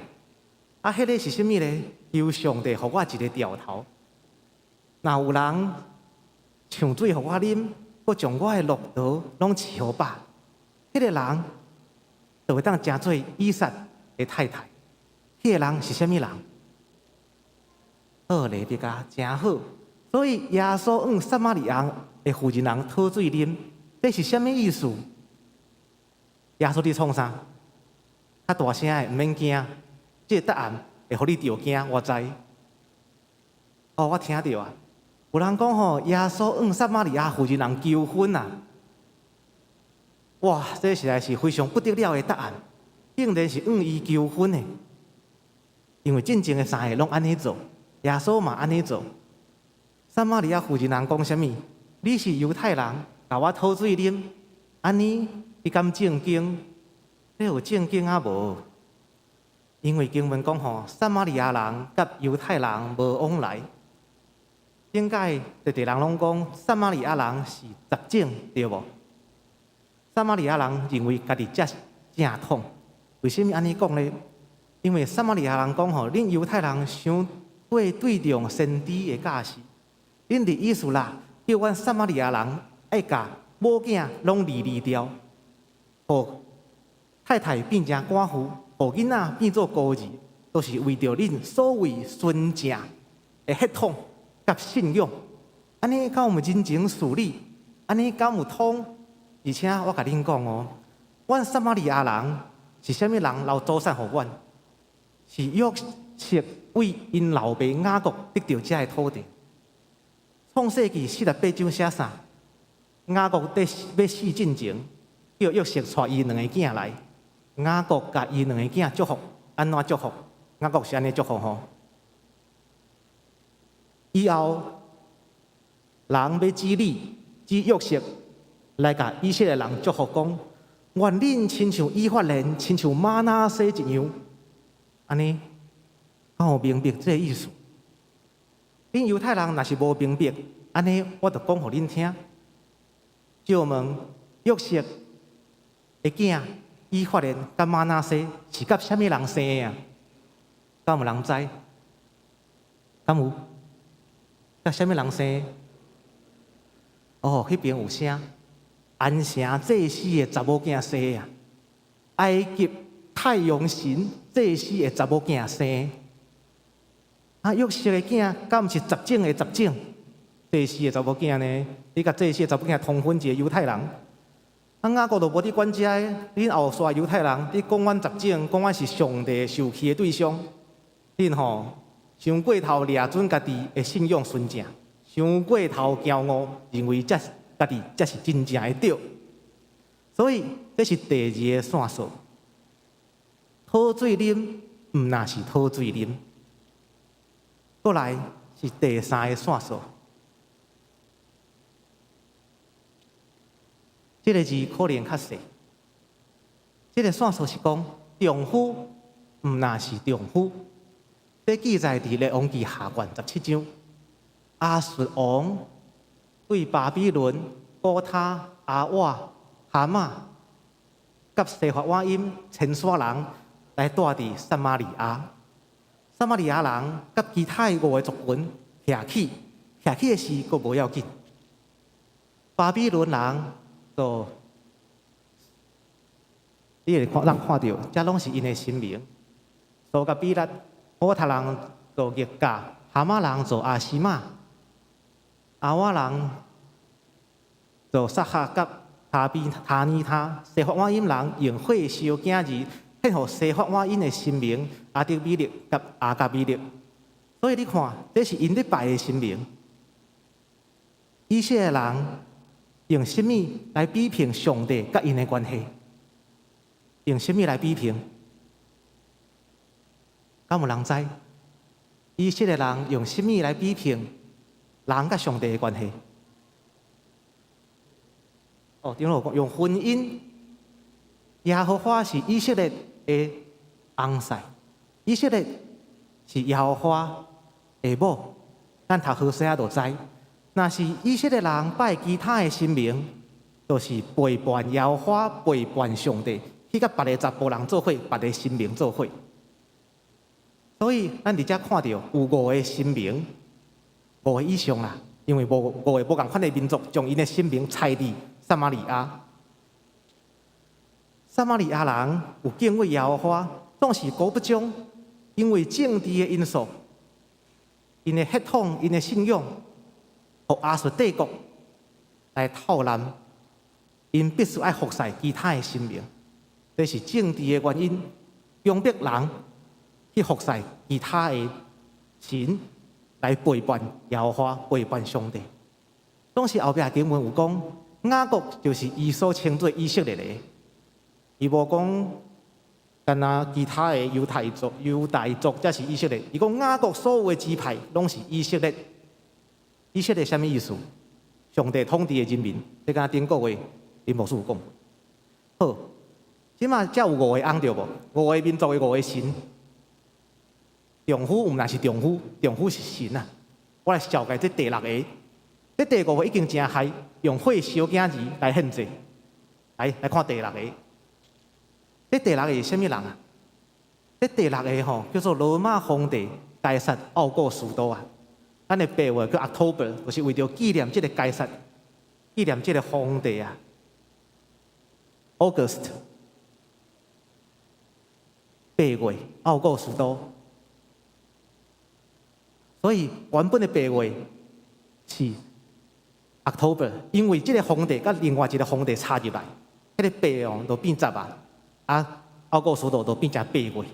啊，彼个是啥物咧？求上帝予我一个兆頭。若有人搶水予我啉，閣將我的駱駝攏飼予飽，彼个人就會當成做以撒的太太。彼个人是啥物人？好，利百加誠好。所以耶穌向撒瑪利亞的婦人人討水啉，這是啥物意思？耶穌佇創啥？較大聲的，毋免驚，這個答案會予你著驚，我知。哦，我聽著啊，有人講吼，耶穌向撒瑪利亞婦人人求婚啊！哇，這實在是非常不得了的答案，竟然是向伊求婚的。因為進前的三个攏按呢做，耶穌嘛按呢做。撒瑪利亞婦人人講啥物？你是猶太人，共我討水啉，按呢你敢正經？你有正經抑無？因為經文講吼，撒瑪利亞人佮猶太人無往來。頂擺濟濟人攏講撒瑪利亞人是雜種，對無？撒瑪利亞人認為家己才是正統。為啥物按呢講咧？因為撒瑪利亞人講吼，恁猶太人傷過對重先知的教示，恁佇以斯拉叫阮撒瑪利亞人愛共某囝攏離離掉，予太太變成寡婦，予囡仔變做孤兒，都是為著恁所謂純正的血統佮信仰。按呢敢有人情事理？按呢敢有通？而且我共恁講哦，阮撒瑪利亞人是啥物人留祖產予阮？是約瑟為𪜶老爸雅各得著這个土地。創世記48章寫啥？雅各佇欲死進前，叫約瑟帶伊兩个囝來，雅各共伊兩个囝祝福，按怎祝福？雅各是按呢祝福吼。以後人欲指你，指約瑟來共以色列人祝福講：願恁親像以法蓮，親像瑪拿西一樣。按呢，敢有明白這个意思？恁猶太人若是無明白，按呢我就講予恁聽。借問約瑟的囝以法蓮佮瑪拿西是佮啥物人生的啊？敢有人知？敢有？佮啥物人生？哦，彼邊有聲，安城祭司的查某囝生的啊！埃及太陽神祭司的查某囝生。啊，約瑟的囝敢毋是十種的十種？祭司的查某囝呢？你共祭司的查某囝通婚一個猶太人，啊，雅各就無佇管這个，恁後續猶太人，你講阮十種，講阮是上帝受氣的對象，恁吼傷過頭掠準家己的信仰純正，傷過頭驕傲，認為這家己才是真正的對。所以這是第二個線索。討水啉，毋若是討水啉。過來是第三個線索。這个字可能較細。這个線索是講丈夫毋若是丈夫。這記載佇列王紀下卷17章。亞述王對巴比倫、古他、亞瓦、哈馬佮西法瓦音遷徙人來住佇撒瑪利亞。撒瑪利亞人佮其他的五个族群徛起，徛起的時閣無要緊。巴比倫人就你會看，咱看著，這攏是𪜶的神明。蘇格比勒、古他人做尼加，哈馬人做亞實瑪，亞瓦人做撒哈佮他比他尼他，西法瓦音人用火燒囝兒，獻予西法瓦音的神明亞得米勒佮亞甲米勒。所以你看，這是𪜶咧拜的神明。以色列人用啥物來比評上帝佮𪜶的關係？用啥物來比評？敢有人知？以色列人用啥物來比評人佮上帝的關係？哦，長老講用婚姻。耶和華是以色列的翁婿，以色列是耶和華的某。咱讀何西阿就知，若是以色列人拜其他的神明，就是背叛耶和華，背叛上帝，去佮別个查埔人做伙，別个神明做伙。所以，咱佇遮看著有五個神明，五個以上啦，因為五個無仝款的民族，將𪜶的神明拆佇撒瑪利亞。撒瑪利亞人有敬畏耶和華，總是果不將，因為政治的因素，𪜶的血統、𪜶的信仰，予亞述帝國來套濫，𪜶必須愛服侍其他的神明，這是政治的原因，強迫人去服侍其他的神，來背叛耶和華、背叛上帝。當時後壁經文有講，雅各就是伊所稱做以色列的，伊無講干焦其他的猶太族、猶大族才是以色列。伊講雅各所有的支派攏是以色列。以色列啥物意思？上帝統治的人民，這敢頂個月林牧師有講。好，這馬才有五個翁對無？五個民族的五個神。丈夫毋若是丈夫，丈夫是神啊！我來紹介這第六個，這第五個已經誠害，用火燒囝兒來獻祭。來來看第六個，這第六個是啥物人啊？這第六個吼叫做羅馬皇帝該撒奧古斯都啊。咱的八月叫 October，就是為著紀念這个該撒，紀念這个皇帝啊。August 八月奧古斯都。所以原本的八月是 October，因為這个皇帝佮另外一个皇帝插入來，彼个八哦就變十啊，啊奧古斯都就變成八月。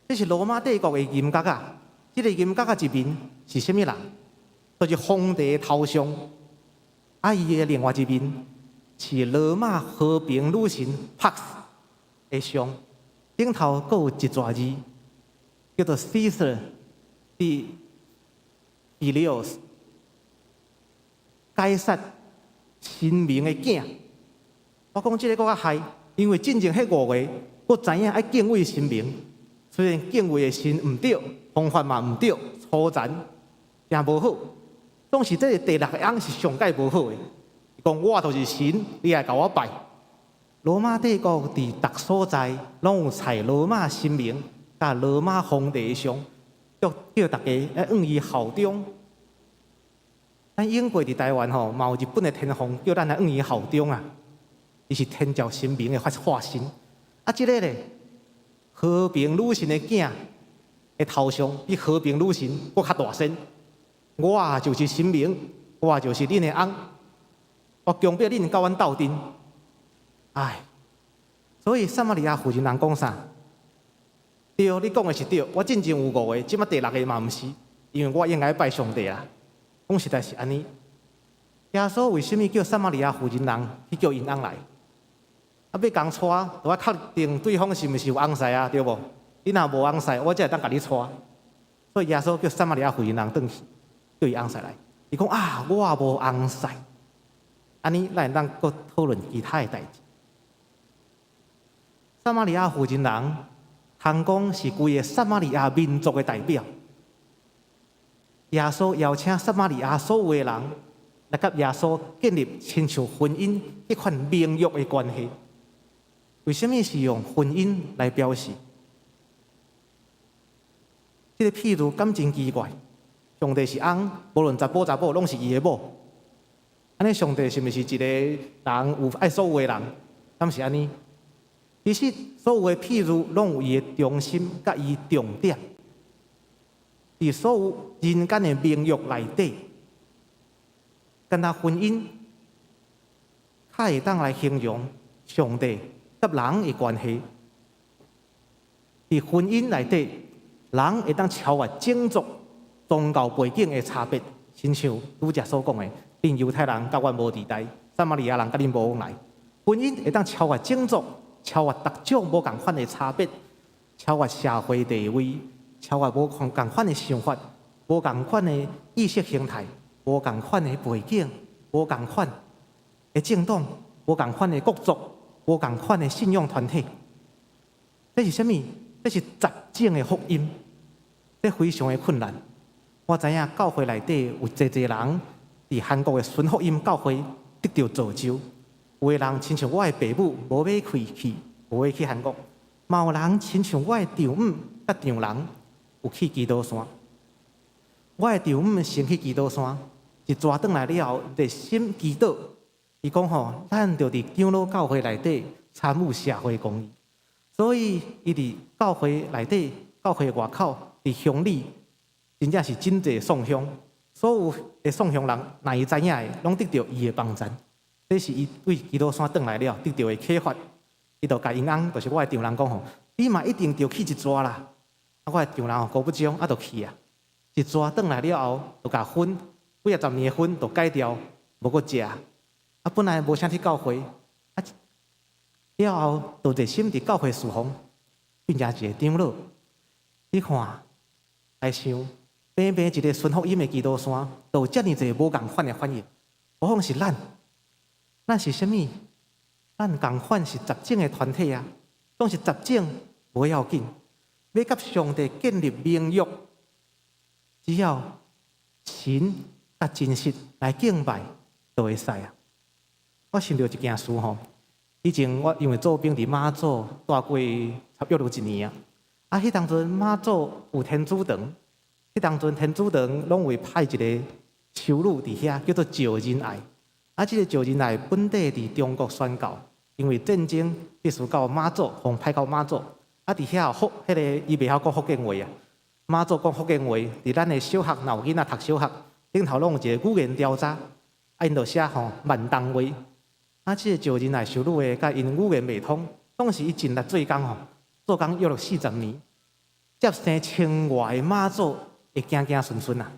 這是羅馬帝國的銀角仔，這个銀角仔一面是啥物人？就是皇帝的頭像。啊，伊的另外一面是羅馬和平女神帕克斯的像，頂頭閣有一逝字，叫做 Caesar Filius，凱撒神明的囝。我講這個閣較害，因為進前彼五个，閣知影愛敬畏神明，雖然敬畏的神毋對，方法嘛毋對，粗殘也無好，總是這个第六个翁是上蓋無好的。伊講我就是神，你來共我拜。羅馬帝國佇逐所在攏有採羅馬神明佮羅馬皇帝的像，叫叫大家愛向伊效忠。咱英國佇台灣吼，嘛有日本的天皇叫咱來向伊效忠啊！伊是天照神明的化身。啊，這个咧，和平女神的囝的頭像比和平女神閣較大聲。我就是神明，我就是恁的翁，我強迫恁佮阮鬥陣。唉，所以撒瑪利亞婦人人講啥？對，你講的是對，我進前有五个，這擺第六个嘛毋是，因為我應該拜上帝啦。講實在是按呢。耶穌為啥物叫撒瑪利亞婦人人去叫𪜶翁來？啊，欲共娶，就愛確定對方是毋是有翁婿啊，對無？你若無翁婿，我才會當共你娶。所以耶穌叫撒瑪利亞婦人人轉去，叫伊翁婿來。伊講啊，我無翁婿。按呢，咱會當閣討論其他的代誌。撒瑪利亞婦人人，通講是規个撒瑪利亞民族的代表。耶穌邀請撒瑪利亞所有的人來佮耶穌建立親像婚姻彼款盟約的關係。為啥物是用婚姻來表示？這个譬喻敢真奇怪？上帝是翁，無論查埔查某，攏是伊的某。按呢，上帝是毋是一个人有愛所有的人？敢是按呢？其實所有的譬喻攏有伊的中心佮伊重點。佇所有人間的盟約內底，敢若婚姻較會當來形容上帝佮人的關係。佇婚姻內底，人會當超越種族、宗教背景的差別，親像拄才所講的，恁猶太人佮阮無佇代，撒瑪利亞人佮恁無往來。婚姻會當超越種族、超越逐種無仝款的差別，超越社會地位，超越無仝款的想法，無仝款的意識形態，無仝款的背景，無仝款的政黨，無仝款的國族，無仝款的信仰團體。這是啥物？這是十種的福音，這非常的困難。我知影教會內底有濟濟人佇韓國的純福音教會得著造就，有的人親像我的爸母無欲去，無欲去韓國，嘛有人親像我的丈母佮丈人有去基督山。我的丈母先去基督山，一逝轉來了後，熱心祈禱。伊講吼，咱著佇長老教會內底參與社會公義，所以伊佇教會內底、教會外口佇鄉里，真正是真濟送香。所有的送香人，若伊知影的，攏得著伊的幫贊。這是伊對基督山轉來了得著的啟發。伊就共𪜶翁，就是我的丈人講吼，你嘛一定著去一逝啦。啊，我的丈人吼，高不中，啊，就去啊。一逝轉來了後，就共薰幾仔十年的薰就戒掉，無閣食。啊，本來無啥去教會，啊，了後就熱心佇教會事奉，變成一個長老。你看，來想，平平一个順福音的基督山，就有遮爾濟無仝款的反應。何況是咱，咱是啥物？咱仝款是雜種的團體啊，總是雜種無要緊，欲佮上帝建立盟約，只要神佮真實來敬拜，就會使啊。我想著一件事吼，以前我因為做兵佇馬祖蹛過差不多一年啊，啊，彼當陣馬祖有天主堂，彼當陣天主堂攏會派一个修女佇遐，叫做趙仁愛。啊，這个趙仁愛本地佇中國宣教，因為戰爭必須到馬祖，予派到馬祖。啊，佇遐福，彼个伊袂曉講福建話啊。馬祖講福建話，佇咱的小學，若有囡仔讀小學，頂頭攏有一個語言調查，啊，𪜶就寫吼閩東話。啊，這个趙仁愛修女的，佮𪜶語言袂通，總是伊盡力做工吼，做工約落40年，接生千外个媽祖會行行順順啊。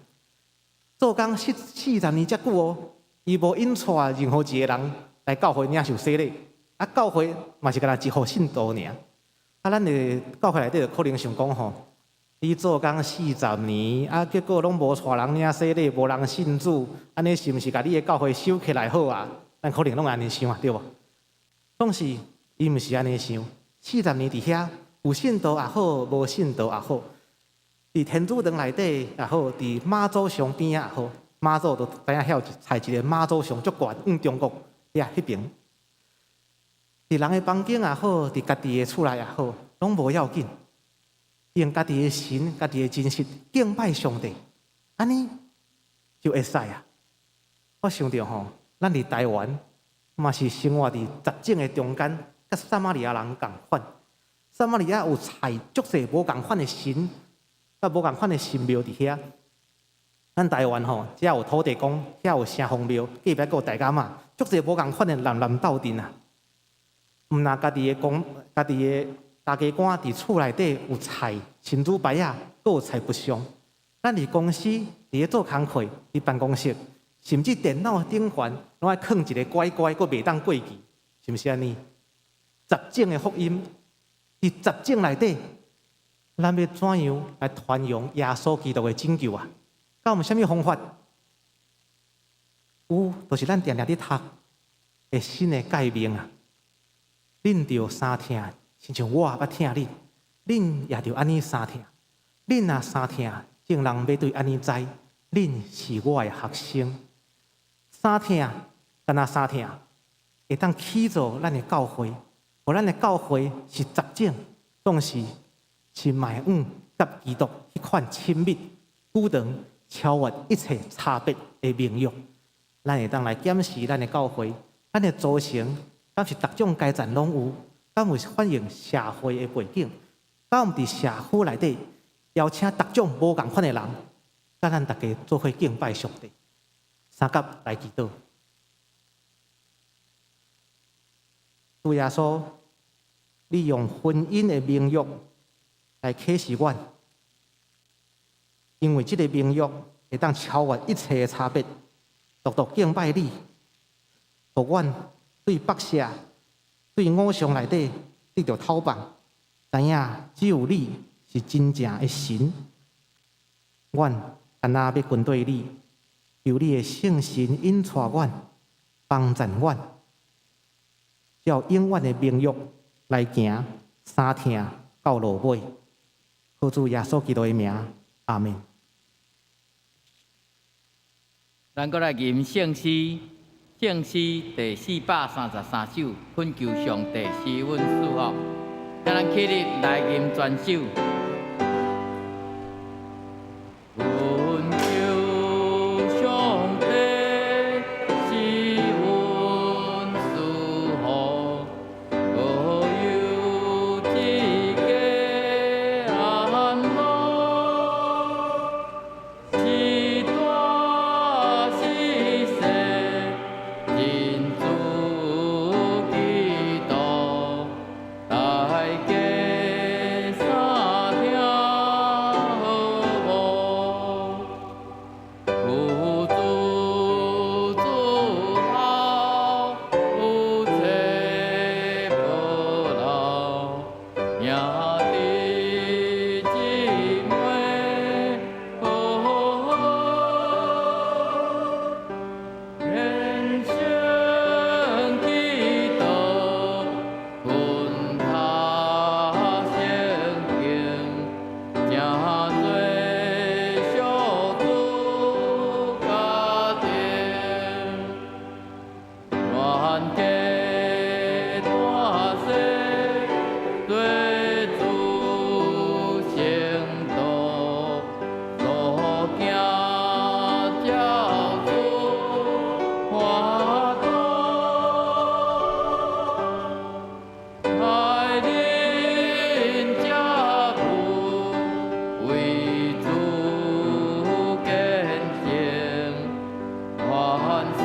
做工四十年遮久哦，伊無引錯任何一个人來教會領受洗禮。啊，教會嘛是干焦一戶信徒爾。啊，咱的教會內底就可能想講吼，你做工40年，啊，結果攏無帶人領洗禮，無人信主，按呢是毋是共你的教會收起來好啊？咱可能攏按呢想啊，對無？總是伊毋是按呢想，四十年佇遐有信徒也好，無信徒也好，佇天主堂內底也好，佇媽祖像邊仔也好，媽祖都知影遐有採一个媽祖像足懸，往中國遐彼爿。佇人的房間也好，佇家己的厝內也好，攏無要緊。用家己的神、家己的真實敬拜上帝，按呢就會使啊！我想著吼，咱佇台灣嘛是生活佇雜種的中間，佮撒瑪利亞人仝款。撒瑪利亞有採足濟無仝款的神，佮無仝款的神廟佇遐。咱台灣吼，遮有土地公，遐有城隍廟，隔壁閣有大甲媽，足濟無仝款的南南鬥陣啊！毋若家己的公，家己的大家官佇厝內底有採神主牌仔，閣有採佛像。咱佇公司佇咧做工課，佇辦公室，甚至電腦頂懸，攏愛囥一个乖乖，閣袂當過期，是毋是按呢？雜種的福音，佇雜種內底，咱欲怎樣來傳揚耶穌基督的拯救啊？敢有啥物方法？有，就是咱定定佇讀的新的誡命啊！恁著相疼，親像我捌疼恁，恁也著按呢相疼。恁若相疼，眾人欲對按呢知，恁是我的學生。相疼，敢若相疼，會當起造咱的教會，予咱的教會是雜種，總是是邁向佮基督彼款親密、久長、超越一切差別的盟約。咱會當來檢視咱的教會，咱的組成，敢是逐種階層攏有？敢有反映社會的背景？敢有佇社區內底邀請逐種無仝款的人，佮咱逐家做伙敬拜上帝，相佮來祈禱。主耶穌，你用婚姻的盟約來啟示阮，因為這个盟約會當超越一切的差別，獨獨敬拜你，予阮對北舍、對偶像內底得著透放，知影只有你是真正的神。阮干焦欲跟綴你，求你的聖神引帶阮，幫贊阮，照永遠的盟約來行，相疼到落尾。靠主耶穌基督的名，阿們。
咱閣來吟聖詩，聖詩第433首，懇求上帝賜阮賜福。請咱起立來吟全首。懇求上帝賜阮賜福，保佑一家安樂，是大是細，認主基督，大家相疼和睦。有主祝福，有切無老，兄弟姊妹好，虔誠祈禱，勤讀聖經，成做小組家庭。全家大細做主聖徒，路行照主歡度，愛恁這母為主見證，凡事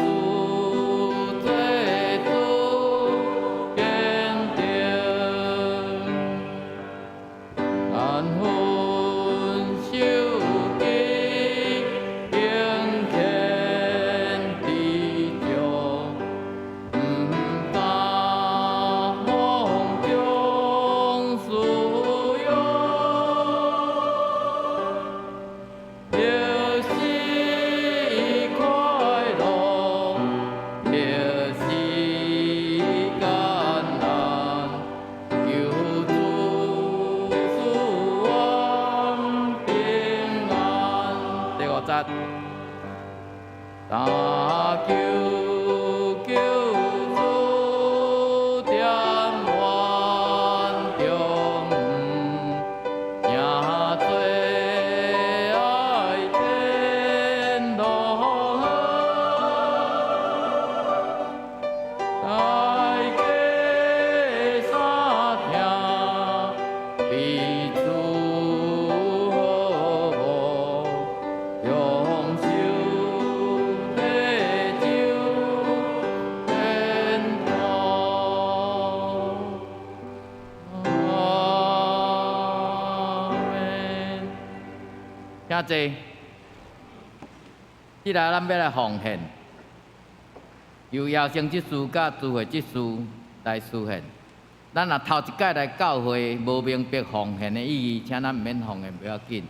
做主堅定。安分守己，敬虔知足，毋請坐。這下咱欲來奉獻，由姚生執事佮朱慧執事來司獻。咱若頭一擺來教會，無明白奉獻的意義，請咱毋免奉獻，無要緊。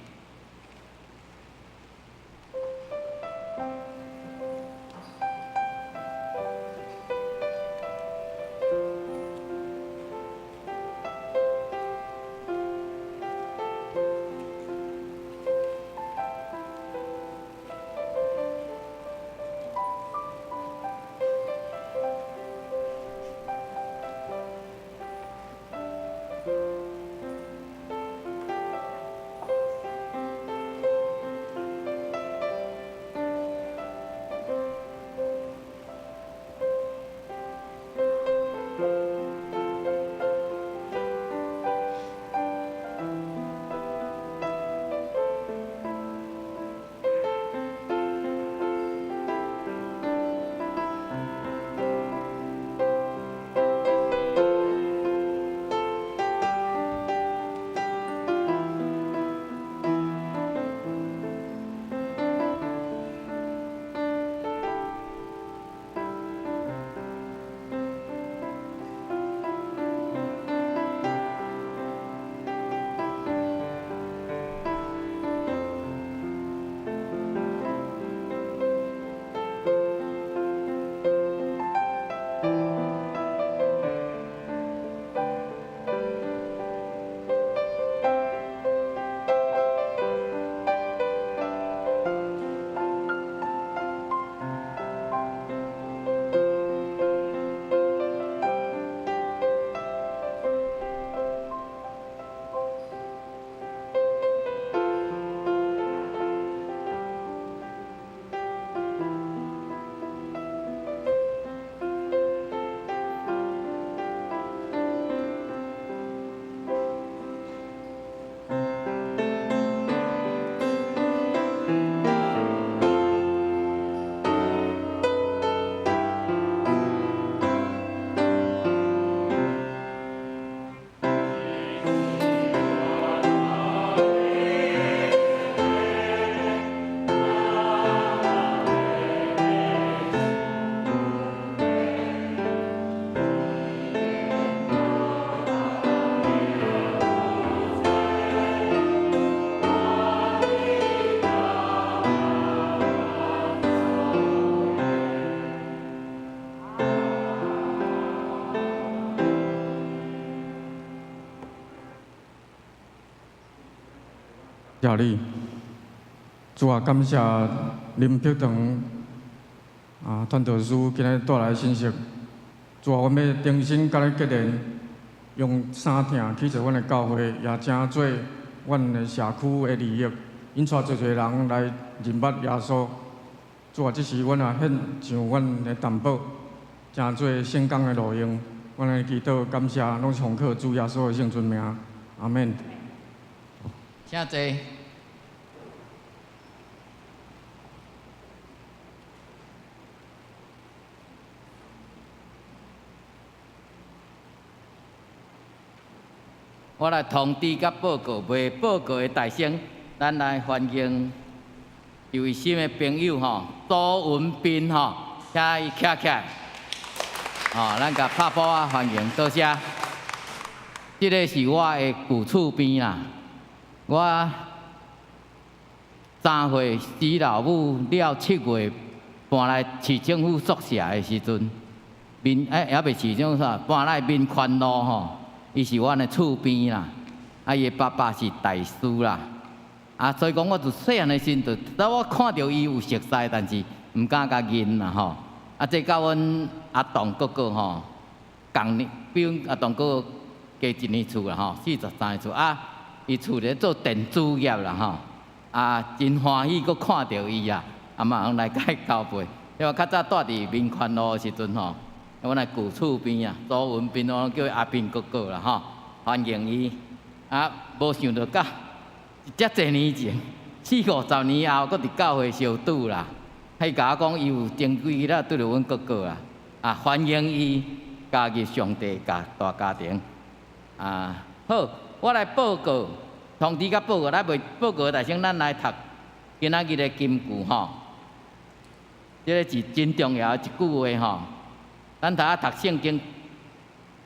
謝你，主啊，感謝林柏堂啊，傳道師今日帶來的信息。主啊，阮欲重新共你結連，用三疼去做阮的教會，也成做阮的社區的利益，引帶濟濟人來認捌耶穌。主啊，這時阮也獻上阮的擔保，成做聖工的路用。阮的祈禱感謝，攏是奉靠主耶穌的聖尊名，阿們。
請坐。我來通知佮報告，未報告的大聲，咱來歡迎一位新的朋友吼，周文彬吼，請伊徛起來，吼，咱共拍鼓仔歡迎，多謝。這个是我的舊厝邊啦，我3歲死老母了7月搬來市政府宿舍的時陣，民欸，猶未市政府搬來民權路吼。伊是阮的厝邊啦，啊，伊的爸爸是大師啦，啊，所以講我自細漢的時陣，當我看著伊有熟似，但是毋敢共認啦吼。啊，這佮阮阿棟哥哥吼，仝年，比阮阿棟哥哥加一年厝啦吼，43個厝啊，伊厝咧做電子業啦吼，啊，真歡喜閣看著伊啊，啊嘛通來共伊交陪。因為較早住佇民權路的時陣吼。阮的舊厝邊啊，周文彬，我攏叫伊阿彬哥哥啦吼，歡迎伊。啊，無想著到遮濟年前，四五十年後，閣佇教會相拄啦。彼共我講，伊有前幾日拄著阮哥哥啦。啊，歡迎伊加入上帝家大家庭。啊，好，我來報告，通知佮報告，咱未報告，但先咱來讀今仔日的金句吼，這个是真重要的一句話吼。咱頭仔讀聖經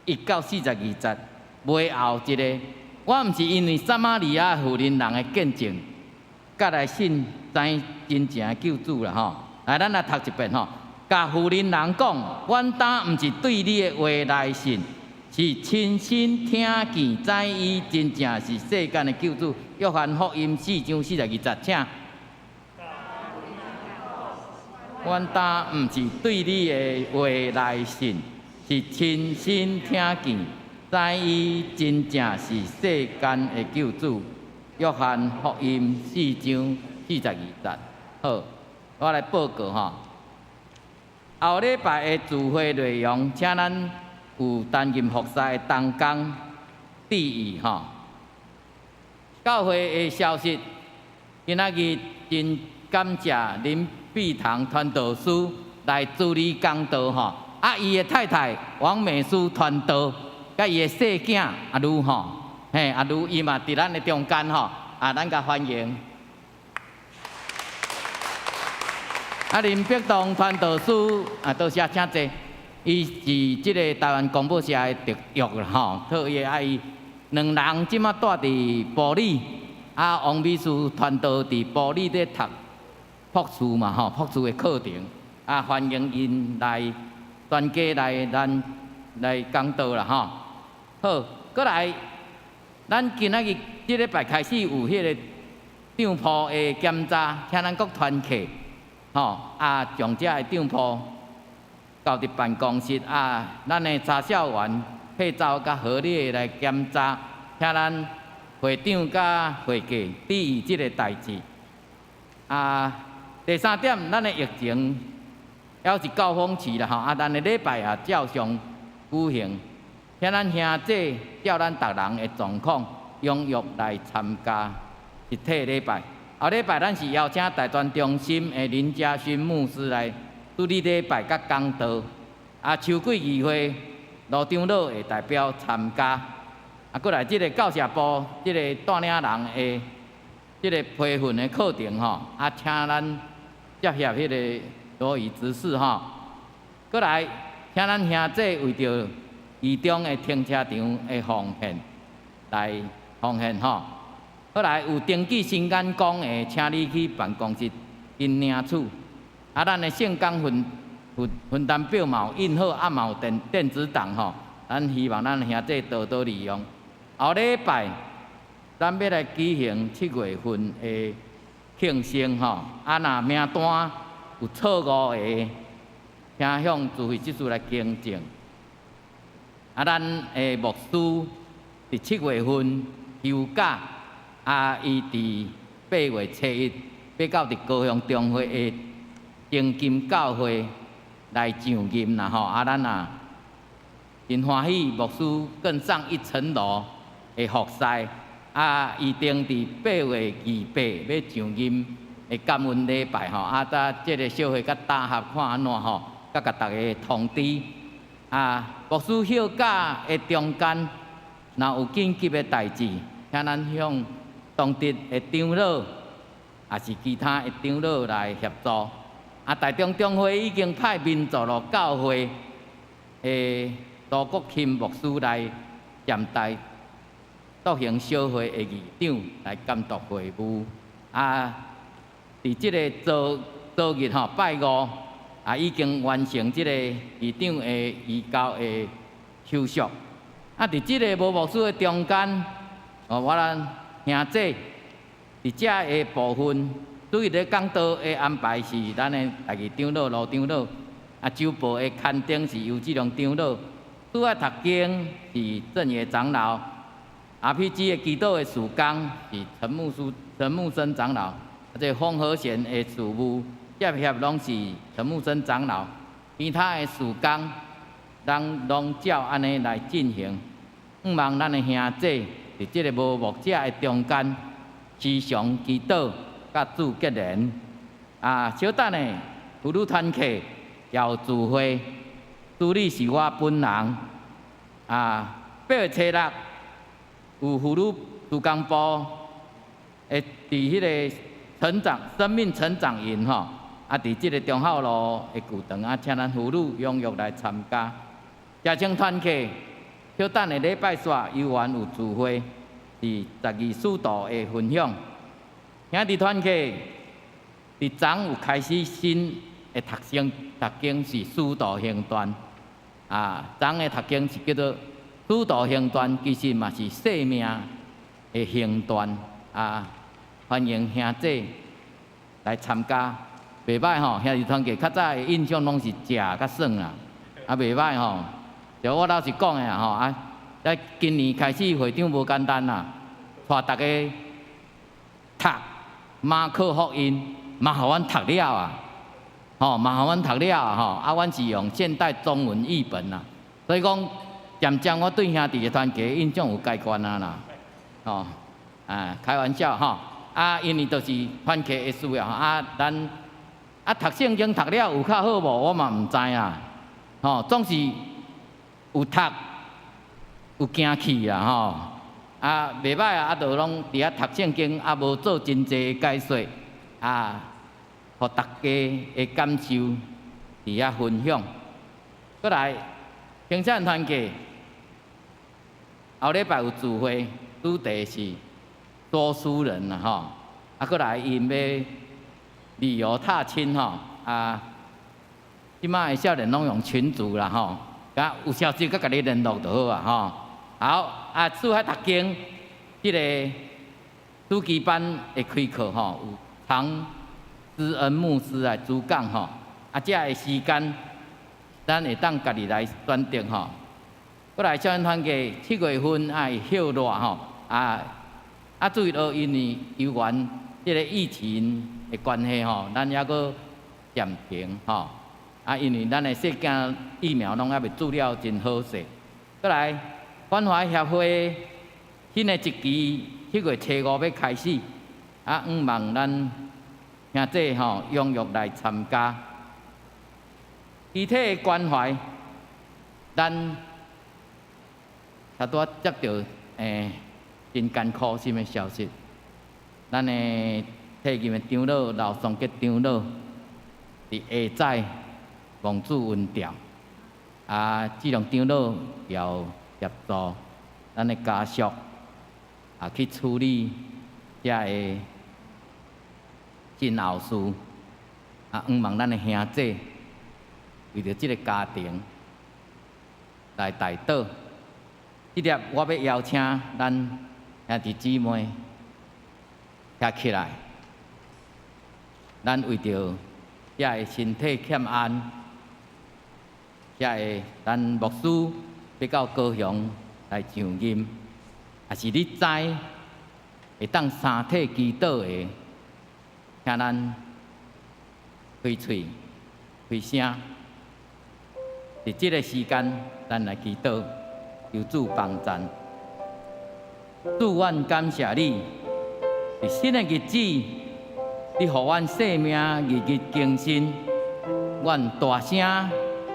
1到42節，尾後一个，我毋是因為撒瑪利亞婦人的見證，才來信知真正的救主啦吼。來，咱來讀一遍吼。共婦人講，阮當毋是對你的話來信，是親身聽見，知伊真正是世間的救主。約翰福音4章42節，請。阮當毋是對你的話來信，是親身聽見，知伊真正是世間的救主。約翰福音4章42節。好，我來報告吼。後禮拜的聚會內容，請咱有擔任服侍的同工注意吼。教會的消息，今仔日真感謝林碧堂傳道師來主理講道吼。啊，伊的太太王美書傳道，佮伊的細囝阿女吼，嘿，阿女伊嘛佇咱的中間吼，啊，咱共歡迎。啊，林碧堂傳道師啊，多謝請坐。伊是這个台灣公報社的特約啦吼，特約啊，伊兩人這馬住佇埔里，啊，王美書傳道佇埔里咧讀博士嘛吼，博士的課程，啊，歡迎𪜶來全家來咱來講道啦吼。好，閣來，咱今仔日這禮拜開始有彼个帳簿的檢查，請咱各團契吼，啊，將這个帳簿交佇辦公室啊，咱的查銷員配奏佮合理的來檢查，請咱會長佮會計注意這个代誌。啊，第三點，咱的疫情猶是高峰期啦吼，啊，咱的禮拜也照常舉行，請咱兄弟照咱逐人的狀況踴躍來參加集體禮拜。後禮拜咱是邀請大專中心的林家勳牧師來主禮禮拜佮講道。啊，秋季議會盧長老會代表參加。啊，閣來這个教社部這个帶領人的這个培訓的課程吼，啊，請咱接洽彼个羅宇執事吼。閣來，請咱兄弟為著義中的停車場的奉獻來奉獻吼。閣來有登記新眼光的，請你去辦公室𪜶領取。啊，咱的聖工分擔表嘛有印好，啊嘛有電子檔吼。咱希望咱兄弟多多利用。後禮拜，咱欲來舉行7月份的慶生吼。啊，若名單有錯誤的，請向主會執事來更正。啊，咱的牧師佇7月份休假，啊，伊佇8月初1欲到佇高雄中會的精金教會來上任啦吼。啊，咱也真歡喜牧師更上一層樓的服侍。啊，伊定佇8月28欲上任的感恩禮拜吼。啊，搭這个小會較搭合看按怎吼，閣共逐家通知。啊，牧師休假的中間，若有緊急的代誌，請咱向當地的長老，抑是其他的長老來協助。啊，台中中會已經派民族路教會的盧國钦牧師來暫代獨行小會的議長來監督會務。啊，佇這个昨日吼拜五，啊已經完成這个議長的移交的手續。啊，佇這个無牧師的中間，哦，我咱兄弟佇這个部分，對咧講道的安排是咱的家己長老盧長老，啊，週報的刊登是游志龍長老，主愛讀經是鄭野長老，RPG 的祈禱的事工是陳牧師、陳木生長老，啊，這個風和弦的事務接協攏是陳木生長老，其他的事工，咱攏照按呢來進行。向望咱的兄弟佇這个無牧者的中間，時常祈禱佮主結連。啊，小等下，婦女團契也有聚會，主理是我本人。啊，8月初6有婦女事工部會佇彼个成長生命成長營吼，啊，佇這個忠孝路的球場啊，請咱婦女踴躍來參加。嘉清團契，小等的禮拜煞猶原有聚會，是十二使徒的分享。兄弟團契，佇昨有開始新的讀經，讀經是使徒行傳。啊，昨的讀經是叫做使徒行傳，其實嘛是生命的行傳。啊，歡迎兄弟來參加，袂䆀吼，兄弟團契較早的印象攏是食佮耍啦，啊袂䆀吼。就我老實講的啦吼啊，今年開始會長無簡單啦，帶逐家讀馬可福音，嘛予阮讀了啊，吼嘛予阮讀了啊吼，啊，阮是用現代中文譯本啦，所以講漸漸我對兄弟的團契印象有改觀啊啦，吼啊開玩笑吼，啊因為就是團契的需要啊，咱啊讀聖經讀了有較好無，我嘛毋知啦，吼總是有讀有行去啦吼，啊袂䆀啊，啊就攏佇遐讀聖經，啊無做真濟解說，啊，予大家的感受佇遐分享。閣來，青少年團契後禮拜有聚會，主題是說書人啦吼，啊閣來𪜶欲旅遊踏青吼，啊，這擺的少年攏用群組啦吼。啊，有消息閣共你聯絡就好啊，吼。好，啊，四海讀經，這个暑期班會開課吼，有唐知恩牧師來主講吼。啊，這个時間，咱會當家己來選擇吼。閣來少年團契7月份愛歇熱吼，啊啊，注意到因為猶原這个疫情的關係吼，咱猶閣暫停吼。啊，因為咱的細囝疫苗攏猶未注了真好勢。閣來，關懷協會新的一期7月初5欲開始，啊，向望咱兄弟吼踴躍來參加。肢體的關懷，咱拄拄仔接著真艱苦心的消息，咱的退任的長老劉松杰長老佇下早亡主恩召，啊，志龍長老也有協助咱的家屬啊去處理遮个身後事，啊，向望咱的兄弟為著這个家庭來代禱。這粒我欲邀請咱兄弟姊妹徛起來，咱為著遮个身體欠安，遮个咱牧師欲到高雄來上任，也是你知會當三體祈禱的，請咱開喙開聲，佇這个時間，咱來祈禱，求主幫贊。主，阮感謝你，佇新的日子，你予阮生命日日更新。阮大聲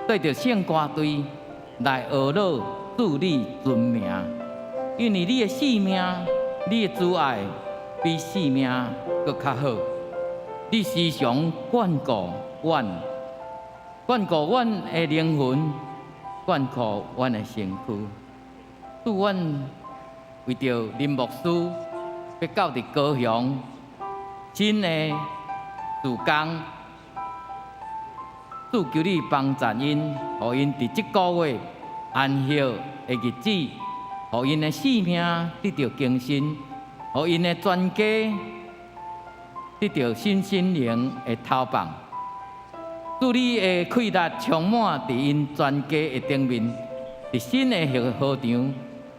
對著聖歌隊來呵咾主你尊名，因為你的性命、你的慈愛比性命閣較好。你時常眷顧阮，眷顧阮的靈魂，眷顧阮的身軀。主，阮為著林牧師欲到佇高雄新的事工，主求你幫贊𪜶，予𪜶佇這個月安息的日子，予𪜶的性命得著更新，予𪜶的全家得著新心靈的投放。主你的氣力充滿佇𪜶全家的頂面，佇新的禾場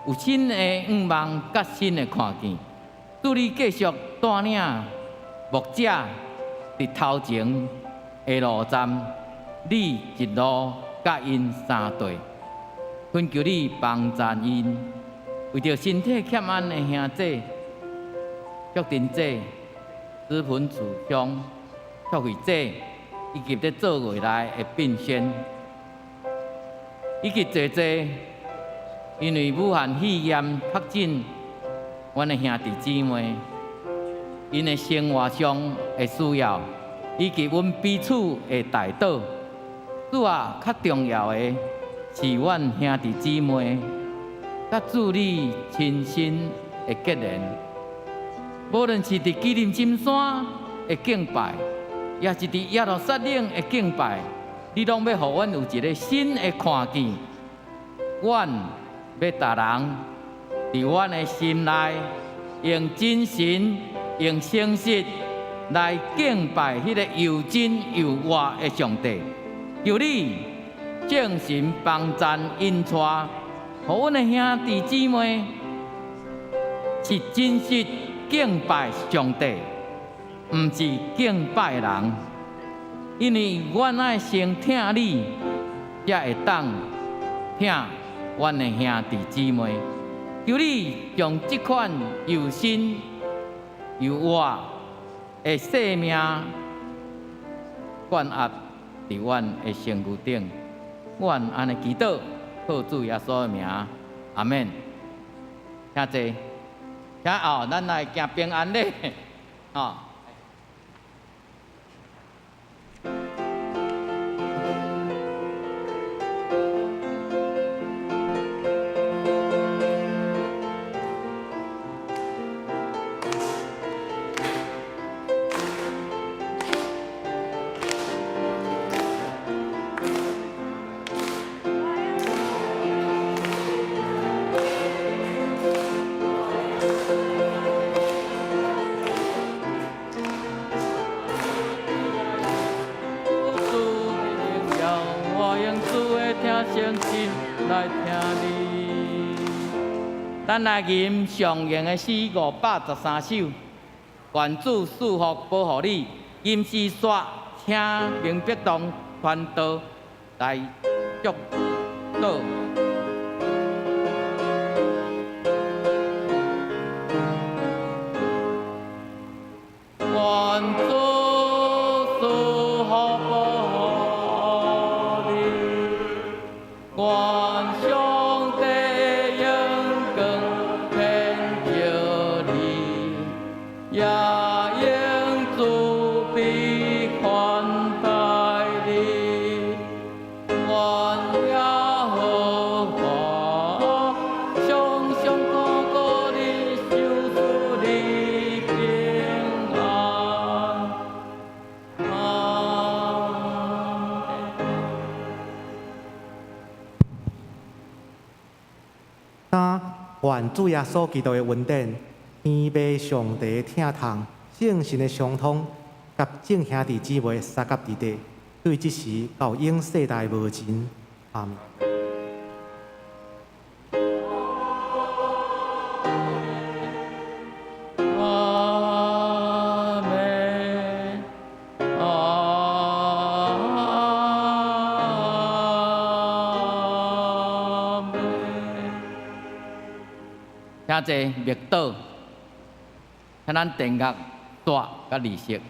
有新的向望，佮新的看見。主你繼續帶領牧者佇頭前的路站，你一路佮𪜶相綴，懇求你幫贊𪜶，為著身體欠安的兄弟、祝珍姐、子盆慈兄、祝慧姐，以及咧做月內的變仙，以及濟濟因為武漢肺炎確診，阮的兄弟姊妹， 𪜶的生活上的需要，以及阮彼此的代禱。主啊，較重要的是阮兄弟姊妹佮主你親身的結連，無論是佇基琳金山的敬拜，抑是佇耶路撒冷的敬拜，你攏欲予阮有一个新的看見。阮欲逐人佇阮的心內，用真神、用誠實來敬拜彼个又真又活的上帝。求你聖神幫贊引帶，予阮的兄弟姊妹是真實敬拜上帝，毋是敬拜人。因為阮愛先疼你，才會當疼阮的兄弟姊妹。求你將這款又新又活的生命灌壓佇阮的身軀頂。阮按呢祈禱，靠主耶穌的名，阿們。請坐，請後，咱來行平安禮，吼。主的榮耀，我用主的疼誠心來聽你。咱來吟上詠的詩513首，願主賜福保護你。吟詩煞，請明碧堂傳道來祝禱。願主賜福保護你，願上帝榮光顯照你，也用慈悲寬待你。願耶和華常常顧顧你，賞賜你平安。阿們。
三，願主耶穌基督的恩典、天父上帝的疼痛、聖神的相通，佮眾兄弟姊妹相佮佇底，對這時到永世代無盡。阿們。
阿們，阿們。請坐默禱，請咱訂閱帶佮利息。